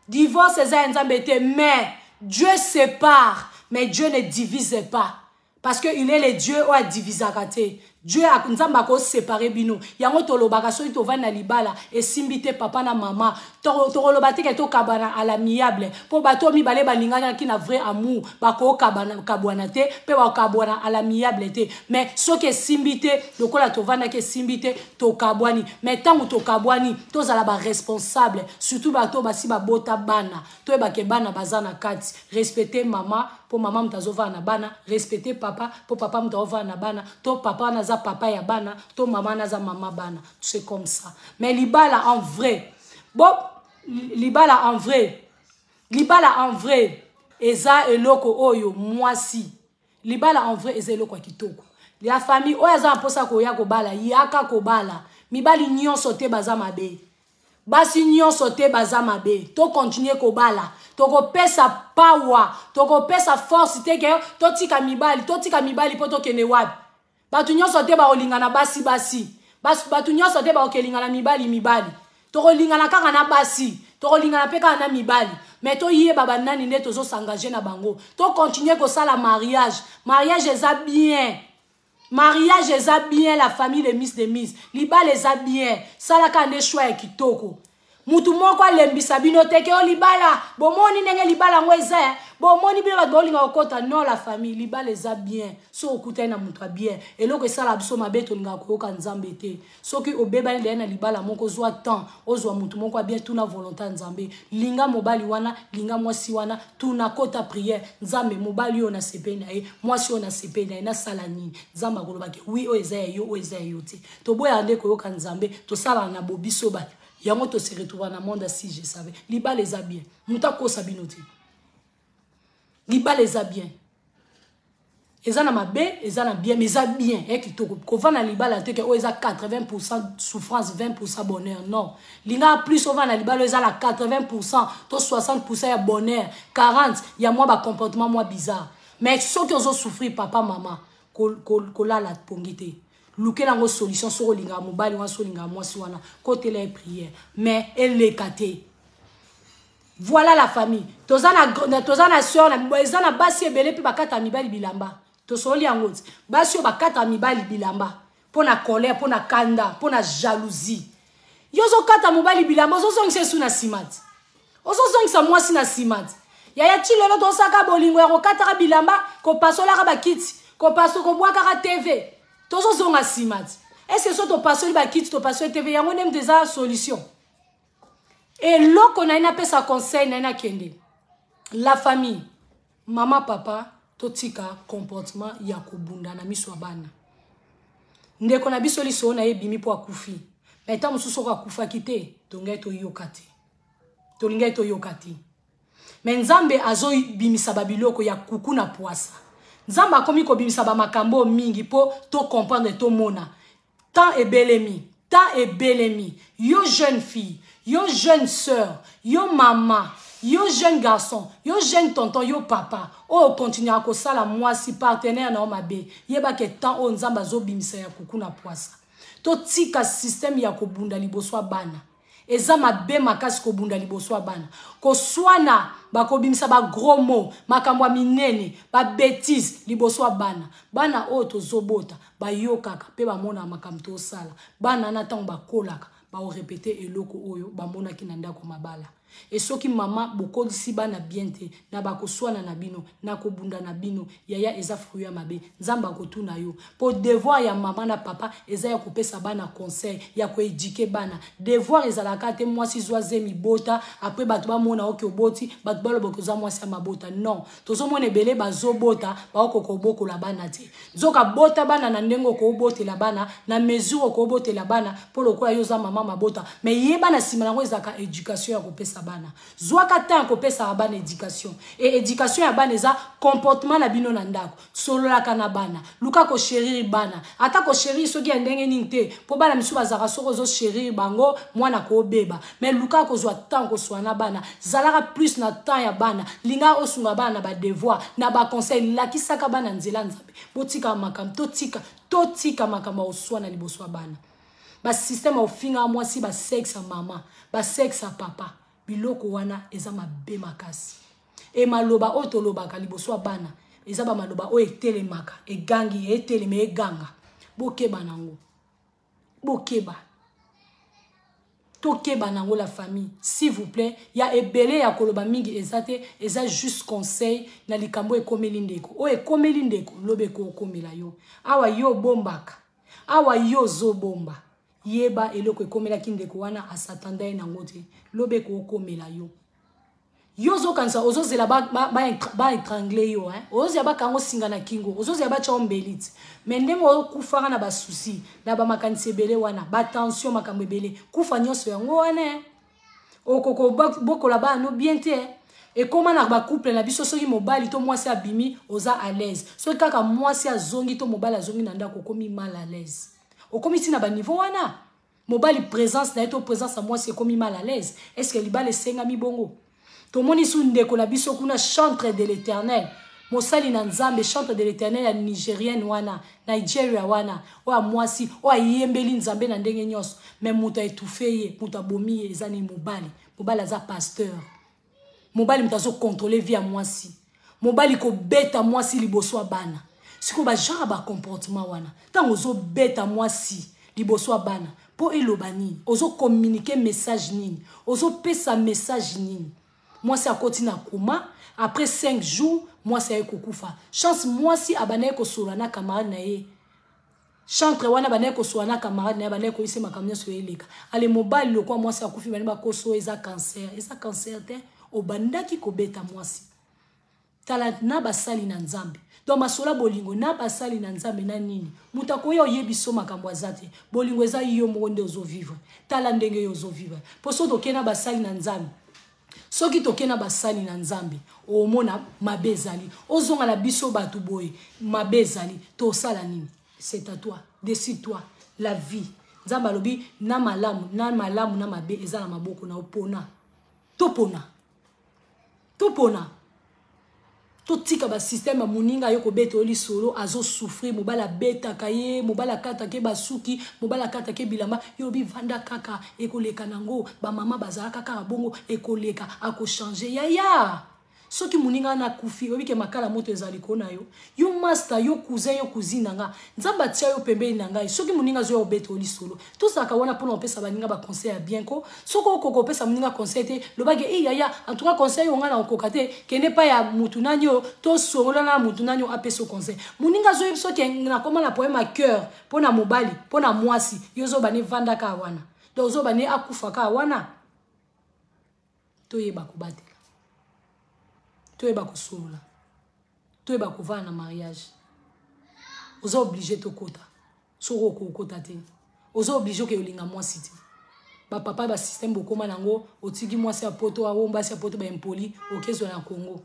Divorce eza ya Nzambe te. Mais Dieu sépare, mais Dieu ne divise pas, parce que il est le Dieu oyo adivisaka te. Dieu, Nzambe akosepare bino. Yango tolobaka, soki tovandi na libala esimbi te, papa na mama, tokoloba te ke tokabana à l'amiable, mpo bato mibale balinganaki na vrai amour bakokabwana te mpe bakabwana à l'amiable te. Mais soki esimbi te, lokola tovandaki esimbi te, tokabwani. Mais ntango tokabwani, tozala baresponsable, surtout bato basi babota bana. Toyebake bana baza na kati. Respecte mama, mpo mama moto azovanda na bana. Respecte papa, mpo papa moto azovanda na bana, to papa wana aza papa ya bana, to mama wana aza mama bana. C'est comme ça. Mais libala en vrai, bon, libala en vrai, libala en vrai eza eloko oyo mwasi. Libala en vrai eza eloko ya kitoko ya famille. Oyo aza na mposa koya kobala, yaka kobala. Mibali nyonso te baza mabe, basi nyonso te baza mabe. Tokontinue kobala. Tokopesa power, tokopesa force te ke totika mibali, totika mibali mpo tokende wapi? Bato nyonso te bakolingana basi basi, bato nyonso te bakokelingana mibali mibali. Tokolingana kaka na basi, tokolingana mpe kaka na mibali, mais toyeba banani nde tozosengage na bango. Tokontinue kosala mariage. Mariage eza bien. Mariage eza bien, la famille de miss de miss. Libala eza bien. Salaka nde choix ya kitoko. Mutu moko alembisa bino te ke o libala, bomoni ndenge libala yango eza, eh? Bomoni bino bato bolinga kokota. Non, la famille, libala eza bien. Soki okutani na moto ya bien, eloko esala biso mabe, tolingaka koyoka Nzambe te. Soki obebani deya na libala moko, zwa temps ozwa motu moko ya bien, tuna volonté ya Nzambe. Linga mobali wana, linga mwasi wana, tuna, kota prière: Nzambe, mobali oyo nasepeli na ye, mwasi oyo nasepeli na ye, nasala nini? Nzambe akolobaki: oui, oyo eza ya yo, oyo eza ya yo te. Toboyaka nde koyoka Nzambe, tosalaka na bobiso bato yango, tose retrouva na monde. Si je savais, libala eza bien, moto akosa bino te. Libala eza bien, eza na mabe, eza na bien, mais eza bien ya kitoko. Kovanda libala te ke oyo eza 80 souffrance, 20 bonheur. Non, lingaka plus ovanda libala oyo eza na 80 to 60 ya bonheur, 40 ya mwa bacomportement mwa bizarre. Mais soki ozosouffrir, papa, mama, kolala pongi te, lukela yango solution. Soki olingaka mobali wana, soki olingaka mwasi wana, kotela ye prière, mais eleka te. Voilà, la famille, toza na sœur, eza na basi ebele mpe bakata mibali bilamba. Tosoli yango ti basi oyo bakata mibali bilamba mpo na colère, mpo na kanda, mpo na jalousie. Yo ozokata mobali bilamba, ozozongisa esu na nsima ti ozozongisa mwasi na nsima ti. Yaya, ti lelo tozosaka bolingo ya kokataka bilamba, kopasolaka bakiti, kopaso, kobwakaka TV, tozozonga nsima ti. Est-ce so topasoli bakiti, topasoli TV, yango nde moto eza solution? Eloko na ye napesa conseil na ye, nakende. La famille, mama, papa, totika comportement ya kobunda na miso ya bana. Ndeko na biso, lisolo na ye ebimi mpo akufi, mais ntango mosusu oko akufaki te, tongai toyoka te, tolingai toyoka te. Mais Nzambe azobimisa babiloko ya kuku na pwasa. Nzambe akomi kobimisa bamakambo mingi mpo tocomprendre, tomona temps ebelemi, temps ebelemi. Yo jeune fille, yo jeune sœur, yo mama, yo jeune garçon, yo jeune tonton, yo papa oyo okontinuaka kosala mwasi partenaire na yo mabe, yebaka temps oyo Nzambe azobimisa ya kuku na pwasa. Totika système ya kobunda liboso ya bana. Eza mabe makasi kobunda liboso ya bana, koswana, bakobimisa bagros mots, makambo ya minene, babêtises liboso ya bana. Bana oyo tozobota bayokaka mpe bamonaka makambo tosala. Bana na ntango bakolaka, bakorépéter eloko oyo bamonaki na ndako mabala. E soki mama bokolisi bana bien te na bakoswana na bino, na kobunda na bino, yaya, eza fruit ya mabe. Nzambe akotuna yo, mpo devoir ya mama na papa eza ya kopesa bana conseil, ya koéduquer bana. Devoir ezalaka te mwasi zwa zemi, bota, après bato bamona oke oboti, bato baloba oza mwasi ya mabota. Non, tozomona ebele bazobota, baokoka kobokola bana te. Nzoka bota bana na ndenge okobotela bana, na mesure okobotela bana, mpo lokola yo oza mama mabota. Mais yeba na nsima yango ezalaka éducation ya kopesa bana. Zwaka temps ya kopesaka bana éducation. E éducation ya bana eza comportement na bino na ndako. Sololaka na bana, luka kochérir bana, ata kochérir soki ya ndenge nini te, mpo bana misusu bazalaka, soki ozochérir bango, mwana kobeba. Mais luka kozwa temps koswa na bana, zalaka plus na temps ya bana, linga osunga bana na badevoir, na baconseil, lakisaka bana nzela Nzambe. Botika makambo, totika, totika makambo ya koswana liboso ya bana, basystème ya kofinga mwasi, basexe ya mama, basexe ya papa. Biloko wana eza mabe makasi. E maloba oyo tolobaka liboso ya bana eza bamaloba oyo etelemaka, egangi, etelema, eganga. Bokeba nango, bokeba, tokeba nango, la famille, s'il vous plaît. Ya ebele ya koloba mingi eza te, eza juste conseil na likambo ekomeli ndeko. Oyo ekomeli ndeko, lobi ekokomela yo. Awa yo obombaka, awa yo ozobomba, yeba eloko ekomelaki ndeko wana, asatanda ye nango te, lobi ekokomela yo. Yo ozokanisa ozozela baétrangler yo, ozozela bakango singa na kingo, ozozela batya yo mbeli ti. Mais ndenge okufaka na basusi, na bamakanisi ebele wana, batension, makambo ebele, kufa nyonso yango wana, okoko bokola bana no bien te. Ekóma na bacouple na biso, soki mobali to mwasi abimi, oza à l'aise. Soki kaka mwasi azongi to mobali azongi na ndako, okomi mal à l'aise, okomi ntina baniveau wana. Mobali, présence na ye to présence ya mwasi, ekomi mal à l'aise. Est ce que libala esengami bongo? Tomoni su ndeko na biso kuna, chantre de l'Éternel, mosali na Nzambe, chantre de l'Éternel ya nigérienne wana, Nigeria wana, oyo ya mwasi oyo ayembeli Nzambe na ndenge nyonso, mais moto aétouffer ye, moto abomi ye, eza nini? Mobali. Mobali aza pasteur, mobali moto azocontrôler vie ya mwasi, mobali kobeta mwasi liboso ya bana. Sikoyo bagenre ya bacomportement wana, ntango ozobeta mwasi liboso ya bana mpo eloba nini, ozokommunike message nini, ozopesa message nini? Mwasi akoti na coma après 5 jours, mwasi aye kokufa. Chance, mwasi abandaki kosolola na camarade na ye chantre wana, bandaki kosolola na camarade na ye, bandaki koyisa makambo nyonso eleka. Ale mobali lokwa mwasi akufi, bandi bakoso eza cancer. Eza cancer te, obandaki kobeta mwasi. Tala na basali na Nzambe, donc masolo ya bolingo na basali na Nzambe na nini, moto akoya oyebi so makambo aza te. Bolingo eza yo moko nde ozovivre. Tala ndenge yo ozovivre, mpo soki tokei na basali na Nzambe, soki tokei na basali na Nzambe, omona mabe ezali. Ozonga na biso bato boye, mabe ezali, tosala nini? C'est à toi, décide toi la vie. Nzambe alobi na malamu, na malamu na mabe eza na maboko na opona. Topona, topona, totika basysteme ya moninga aye kobeta yo lisolo, azosouffrir, mobali abetaka ye, mobali akataka ye basuki, mobali akataka ye bilamba, yo obi vanda kaka, ekoleka nango. Bamama bazalaka kaka bongo, ekoleka, akochange. Yaya, soki moninga wana akufi, oyebi ke makala moto eza likolo na yo. Yo master, yo cousin, yo cousine na nga, Nzambe atia yo pembeni na ngai. Soki moninga azoya obeta yo lisolo, tozalaka wana mpona kopesa baninga baconseil ya bien ko. Soki okoka kopesa moninga conseil te, lobaki e yaya, en tout cas conseil oyo ngai na okoka te, kende epai ya mutu nani oyo, tosolola na mutu nani oyo apesa yo conseil. Moninga azoyebi soki nakoma na problème ya cœur mpo na mobali, mpo na mwasi, yo ozoba ne vanda kaka wana, donc ozoba ne akufa kaka wana. Toyeba kobatela, toyeba kosolola, toyeba kovanda na mariage. Oza oblige tokota, soki okokota te, oza oblige oke olinga mwasi te. Bapapa, basysteme bokóma nango, otiki mwasi ya poto, awo basi ya poto baimpoli, okezwa na Congo.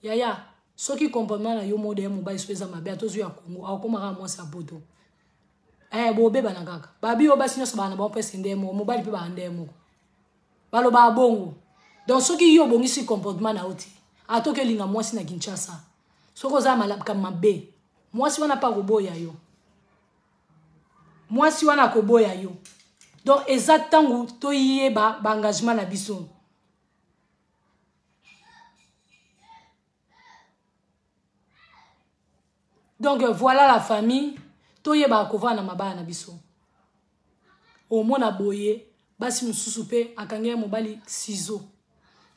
Yaya, soki comportement na yo mode ya mobali so eza mabe, atozwi ya Congo, akokóma kaka mwasi ya poto. Eh, bobebana kaka. Babi oyo basi nyonso bana bango presque nde moko, mobali mpe baa nde moko, balobaka bongo. Donc soki yo obongisi comportement na yo te, atoki olinga mwasi na Kinshasa, soki oza malaka mabe, mwasi wana mpe akoboya yo, mwasi wana akoboya yo. Donc eza ntango toyeba baengagement na biso. Donc voilà la famille, toyebaka kovanda na mabala na biso. Omona boye basi mosusu mpe akangi ye mobali ciseau.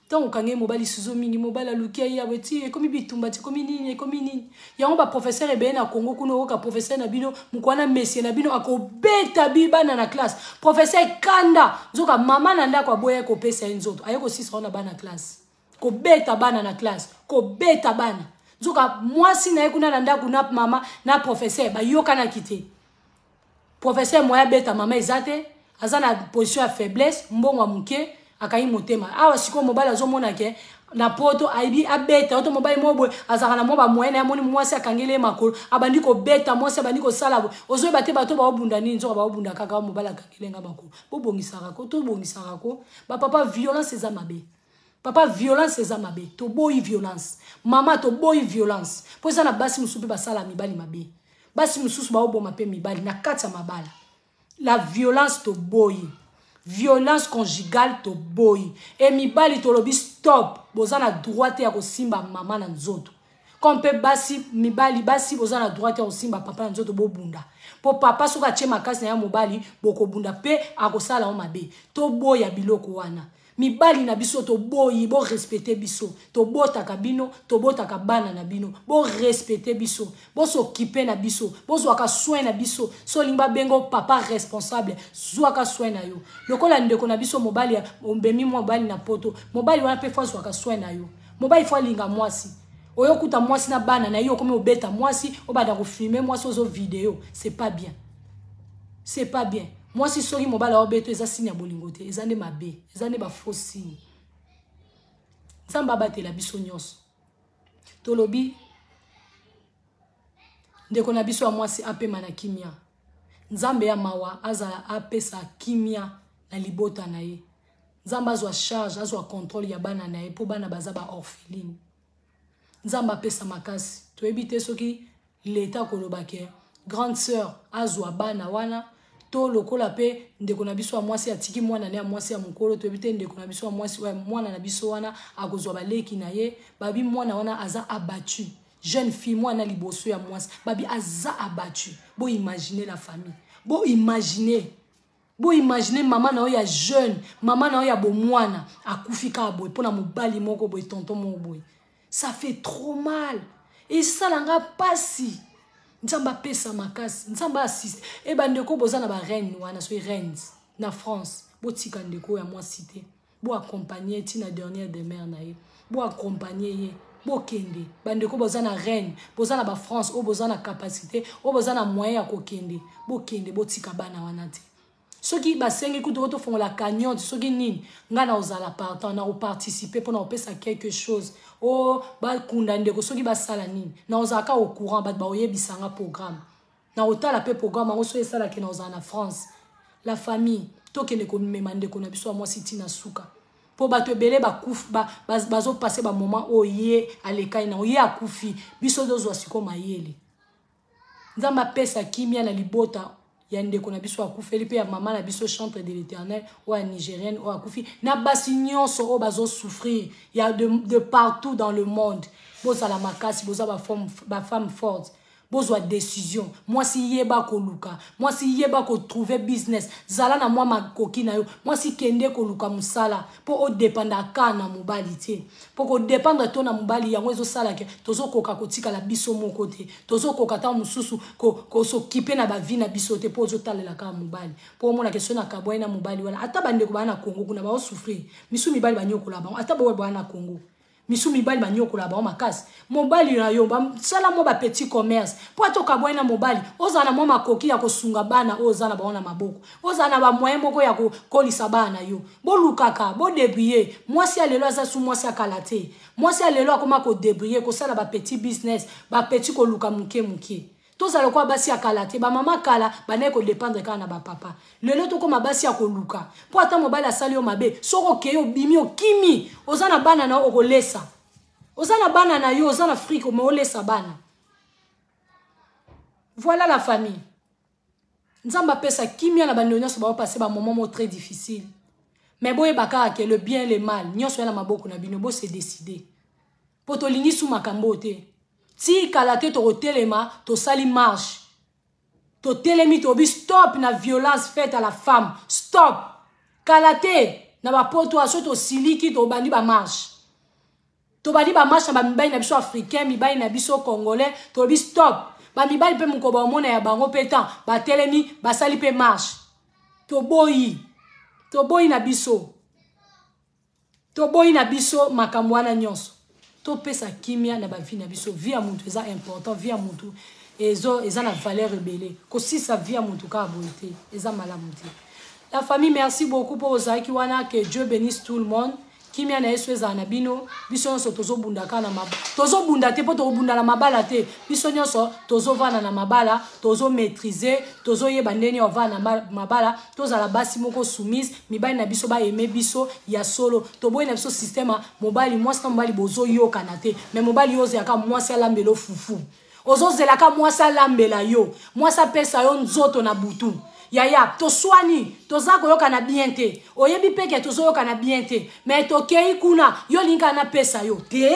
Ntango okangi ye mobali ciseau mingi, mobali aluki ye yawe ti ekomi bitumba, ti ekomi nini, ekomi nini. Yango baprofesseur ebele na Congo kuna, oyoka professeur na bino moko wana, mesie na bino, akobeta bi bana na classe. Professeur kanda, nzoka mama na ndako aboya kopesa ye nzoto, aye kosisa wana bana classe, kobeta bana na classe, kobeta bana. Nzoka mwasi na ye kuna na ndako na mama na professeur bayokanaki te. Professeur moya abeta mama eza te, aza na position ya faiblesse, mbongo ya moke, akangi motema. Awa sikoyo mobali azomona ke na poto ayebi abeta oto mobali moko boye azalaka na mwa bamoyen na ye, amoni mwasi akangeli ye makolo, abandi kobeta mwasi, abandi kosala boye, ozoyeba te bato baobunda nini. Nzoka baobunda kaka mobali akangeli nga makolo. Bobongisaka ko, tobongisaka ko bapapa. Violence eza mabe. Papa, violence eza mabe, toboyi violence. Mama, toboyi violence, mpo eza na basi mosusu mpe basala mibali mabe, basi mosusu baoboma mpe mibali na kati ya mabala. La violence toboyi, violence conjugale toboyi. E mibali, tolobi stop. Boza na droit te ya kosimba mama na nzoto, comme mpe basi, mibali, basi boza na droit te ya kosimba papa na nzoto. Bobunda mpo papa soki atie makasi na ya mobali, bokobunda mpe akosala yo mabe. Toboya biloko wana. Mibali na biso, toboyi. Borespecte biso, tobotaka bino, tobotaka bana na bino. Borespecte biso, bosokipe na biso, bozwaka soin na biso. So olingi babenga papa responsable, zwaka soin na yo. Lokola ndeko na biso mobali, omemi mobali na poto, mobali wana mpe fo azwaka soin na yo. Mobali fo alinga mwasi. Oyo okuta mwasi na bana na ye, okomi obeta mwasi, obanda kofilme mwasi, ozo video, c'est pas bien, c'est pas bien. Mwasi, soki mobali aobeto, eza signe ya bolingo te, eza nde mabe, eza nde bafaux signe. Nzambe abatela biso nyonso. Tolobi ndeko na biso ya mwasi apema na kimia. Nzambe ya mawa azala apesa kimia na libota na ye. Nzambe azwa charge, azwa contrôle ya bana na ye, mpo bana baza baorpheline. Nzambe apesa makasi. Toyebi te soki leta koloba ke grande sœur azwa bana wana, to lokola mpe ndeko na biso ya mwasi atiki mwana ne ya mwasi ya mokolo. Toyebi te ndeko na biso ya mwasi, mwana na biso wana akozwa baleki na ye. Babi mwana wana aza abattu. Jeune fille, mwana liboso ya mwasi, babi aza abattu. Bo imaginer la famille, bo imaginer, bo imaginer mama na yo ya jeune, mama na yo ya bomwana akufi kaka boye mpona mobali moko boye, tonton moko boye. Ça fait trop mal, esalanga mpasi. Nzambe apesa makasi, Nzambe assiste. E bandeko, boza na bareine wana, soki Rennes na France, botika ndeko ya mwasi te. Boaccompagne ntina dernière demeure na ye, boaccompagne ye, bokende. Bandeko boza na Rennes, boza na bafrance, oyo boza na capacité, oyo boza na moyen ya kokende, bokende, botika bana wana te. Soki basengi kutu oyo tofongola cagnotte, soki nini, ngai na ozala partant na koparticipe mpona kopesa quelque chose o bakunda ndeko. Soki basala nini, na ozalaka au courant, bato bakoyebisanga programme, na kotala mpe programme yango. Soki esalaki na ozala na France, la famille, tokende komema ndeko na biso ya mwasi ntina suka, mpo bato ebele bazopase bamoment oyo ye alekai nango, ye akufi, biso tozwa sikoyo mayele. Nzambe apesa kimia na libota ya ndeko na biso akufeli, mpe ya mama na biso chantre de l'Éternel oyo ya Nigérienne oyo akufi, na basi nyonso oyo bazosouffrir ya de partout dans le monde. Bozala makasi, boza bafemme forte, bozwa décision. Mwasi, yeba koluka. Mwasi, yeba kotrouve business. Zala na mwa makoki na yo. Mwasi, kende koluka mosala mpo odépendre ka na mobali te, mpo kodépendre to na mobali yango ezosalaka tozokoka kotikala biso moko te, tozokoka ntango mosusu kosokipe na bavie na biso te, mpo ozotalela kaka mobali, mpo omonaka so na kabwai na mobali wana. Ata bandeko baa na Congo kuna baosouffrir, misu mibali banyokola bango. Ata boyo baa na Congo, misu mibali banyokola bango makasi. Mobali na yo, sala mwa bapetit commerce mpo ata okabwai na mobali, ozala na mwa makoki ya kosunga bana oyo oza na bango na maboko, ozala na bamoyen moko ya kokolisa bana na yo. Bolukaka, bodébrouiller. Mwasi ya lelo aza su mwasi ya kala te. Mwasi ya lelo akoma kodébrouiller, kosala bapetit business, bapetit koluka moke moke. Tozala lokola basi ya kala te. Bamama kala bandaki kodépendre kaka na bapapa. Lelo tokóma basi ya koluka, mpo ata mobali asali yo mabe, soki okei, obimi, okimi, oza na bana na yo, okolesa. Oza na bana na yo, oza na Afrique, me olesa bana. Voilà la famille. Nzambe apesa kimia na bandeko nyonso baopase bamoment mo très difficile. Mais boyeba kaka ke le bien, le mal, nyonso ya na maboko na bino. Bose décide, mpo tolingi su makambo te. Tikala te, tokotelema, tosali marche, totelemi, tobi stop na violence faite à la femme, stop. Kala te, na bapoto so tosiliki, tobandi bamarche, tobandi bamarche na bamibali na biso africain, mibali na biso congolais, tolobi stop. Bamibali mpe mokolo baomona ya bango mpe tan batelemi, basali mpe marche. Toboyi, toboyi na biso, toboyi na biso makambo wana nyonso. Topesa kimia na bavie na biso. Vie ya motu eza important, vie ya motu eza na valeur ebele. Kosisa vie ya motu kaka boye te, eza malamu te. La famille, merci beaucoup mpo ozalaki wana. Que Dieu bénisse tout le monde. Kimia na Yesu ezala na bino. Biso nyonso tozobunda kaka na, tozobunda te mpo tokobunda na mabala te. Biso nyonso tozovanda na mabala, tozomaîtrise, tozoyeba ndenge ovanda na mabala. Tozala basi moko soumise, mibali na biso baeme biso ya solo. Toboyi na biso système mobali, mwasi na mobali bozoyokana te, mais mobali yo ozelaka mwasi alambela fufu, ozozelaka mwasi alambela yo, mwasi apesa yo nzoto na butu. Yaya, toswani, toza koyokana bien te, oyebi mpe ke tozoyokana bien te, mais tokei kuna, yo olingi kaka napesa yo te.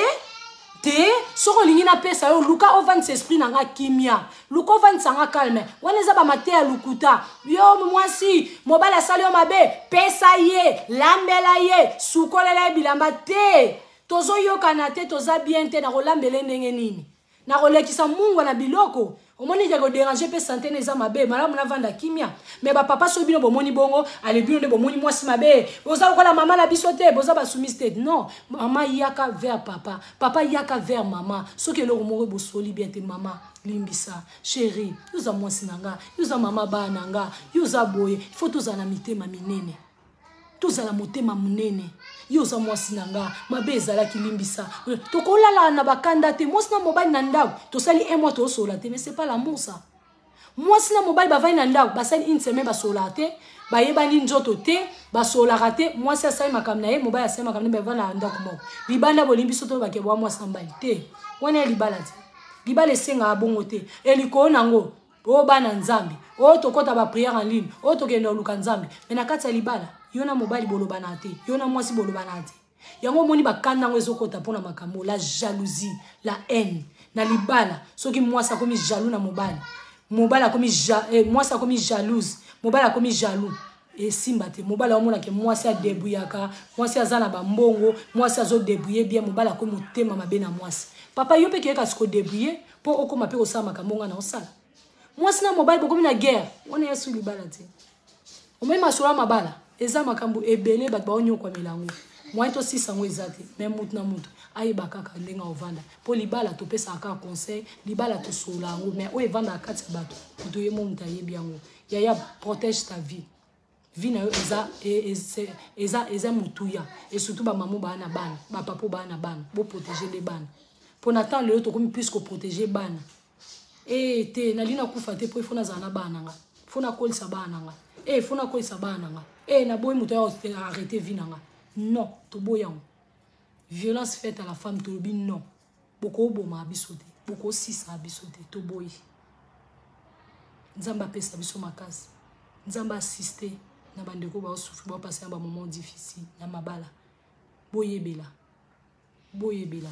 Te, soki olingi napesa yo, luka ovandisa esprit na nga kimia, luka ovandisa nga calme. Wana eza bamate ya lukuta. Yo mwasi, mobali asali yo mabe, pesa ye, lambela ye, sukolela ye bilamba te. Tozoyokana te, toza bien te, nakolambela ndenge nini? Nakolekisa mungwa na biloko, omoni ke kodéranger mpe santé na eza mabe. Malamu navanda kimia. Mais bapapa, soki bino bomoni bongo, ale bino nde bomoni mwasi mabe, boza lokola mama na biso te, boza basoumise te. Non, mama yaka vers papa, papa yaka vers mama. Soki eloko moko bosoli bien te, mama limbisa, chéri, yo oza mwasi na nga, yo oza mama bana na nga, yo oza boye. Il faut tozala na mitema minene, tozala motema monene. Yo oza mwasi na nga, mabe ezalaki, limbisa. Tokolala na bakanda te. Mwasi na mobali na ndako, tosali un mois tozosola te, mais c'est pas l'amour, ça. Mwasi na mobali bavandi na ndako, basali une semaine basolaka te, bayebani nzoto te, basolaka te. Mwasi asali makambo na ye, mobali asali makambo na ye, bavanda na ndako moko. Libanda bolingi biso tolobake bwa mwasi na mobali te, wana ya libala te. Libala esengaka bongo te. Elikolo nango oyo bana Nzambe oyo tokɔta baprière en ligne, oyo tokende koluka Nzambe, mais na kati ya libala, yo na mobali bolobana te, yo na mwasi bolobana te. Yango omoni bakanda yango ezokɔta mpona makambo la jalousie, la haine. Na libala, soki mwasi akomi jaloux na mobali, mobali akomi ja, eh, mwasi akomi jalouse, mobali akomi jaloux, esimba te. Mobali aomonake mwasi adebrouillaka, mwasi aza na bambongo, mwasi azodebrouille bien, mobali akomi motema mabe na mwasi. Papa, yo mpe keyeka sikodebrouille mpo okóma mpe kosala makambo nga na osala. Mwasi na mobali bokomi na guerre, wana ya su libala te. Omoni masolo ya mabala eza makambo ebele, bato baonyokwamela yango, moyen tosisa yango eza te. Me mutu na mutu ayeba kaka ndenge aovanda, mpo libala topesaka kaka conseil, libala tosolola yango, mais oyo evandaka kati ya bato, moto ye mo moto ayebi yango. Yaya, protège ta vie. Vie na yo eza, eza, eza motuya. Et surtout bamamo baa na bana, bapapo baa na bana, boprotege nde bana. Mpo na temps lelo tokomi plus koprotege bana. E te, nalingi nakufa te, mpo ifo nazala na bana na nga, fo nakolisa bana na nga, e fo nakolisa bana na nga, e naboyi moto ya arrete vie na nga. Non, toboyi yango. Violence faite à la femme, tolobi non. Bokoboma biso te, bokosisa biso te, toboyi. Nzambe apesa biso makasi, Nzambe assiste na bandeko baosufri, baopasa na bamoment difficile na mabala. Boyebela, boyebela.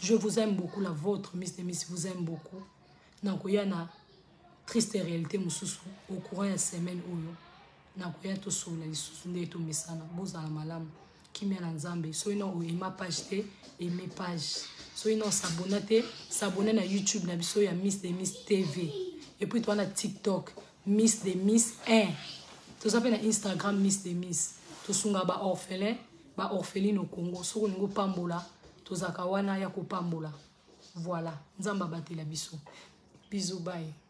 Je vous aime beaucoup, la vôtre Miss de Miss vous aime beaucoup. Nakoya na triste réalité mosusu au courant ya semaine oyo, nakoya tosolola lisusu nde tomesana. Bozala malamu, kimia na Nzambe. Soki na oema page te, aime page. Soki na osabona te, sabone na YouTube na biso ya Miss de Miss TV. Et puis toza na TikTok Miss de Miss 1, toza mpe na Instagram Miss de Miss. Tosunga baorphelin, baorpheline au Congo. Soki olingi opambola, tozalaka wana ya kopambola. Voilà, Nzambe abatela biso. Bisous, bye.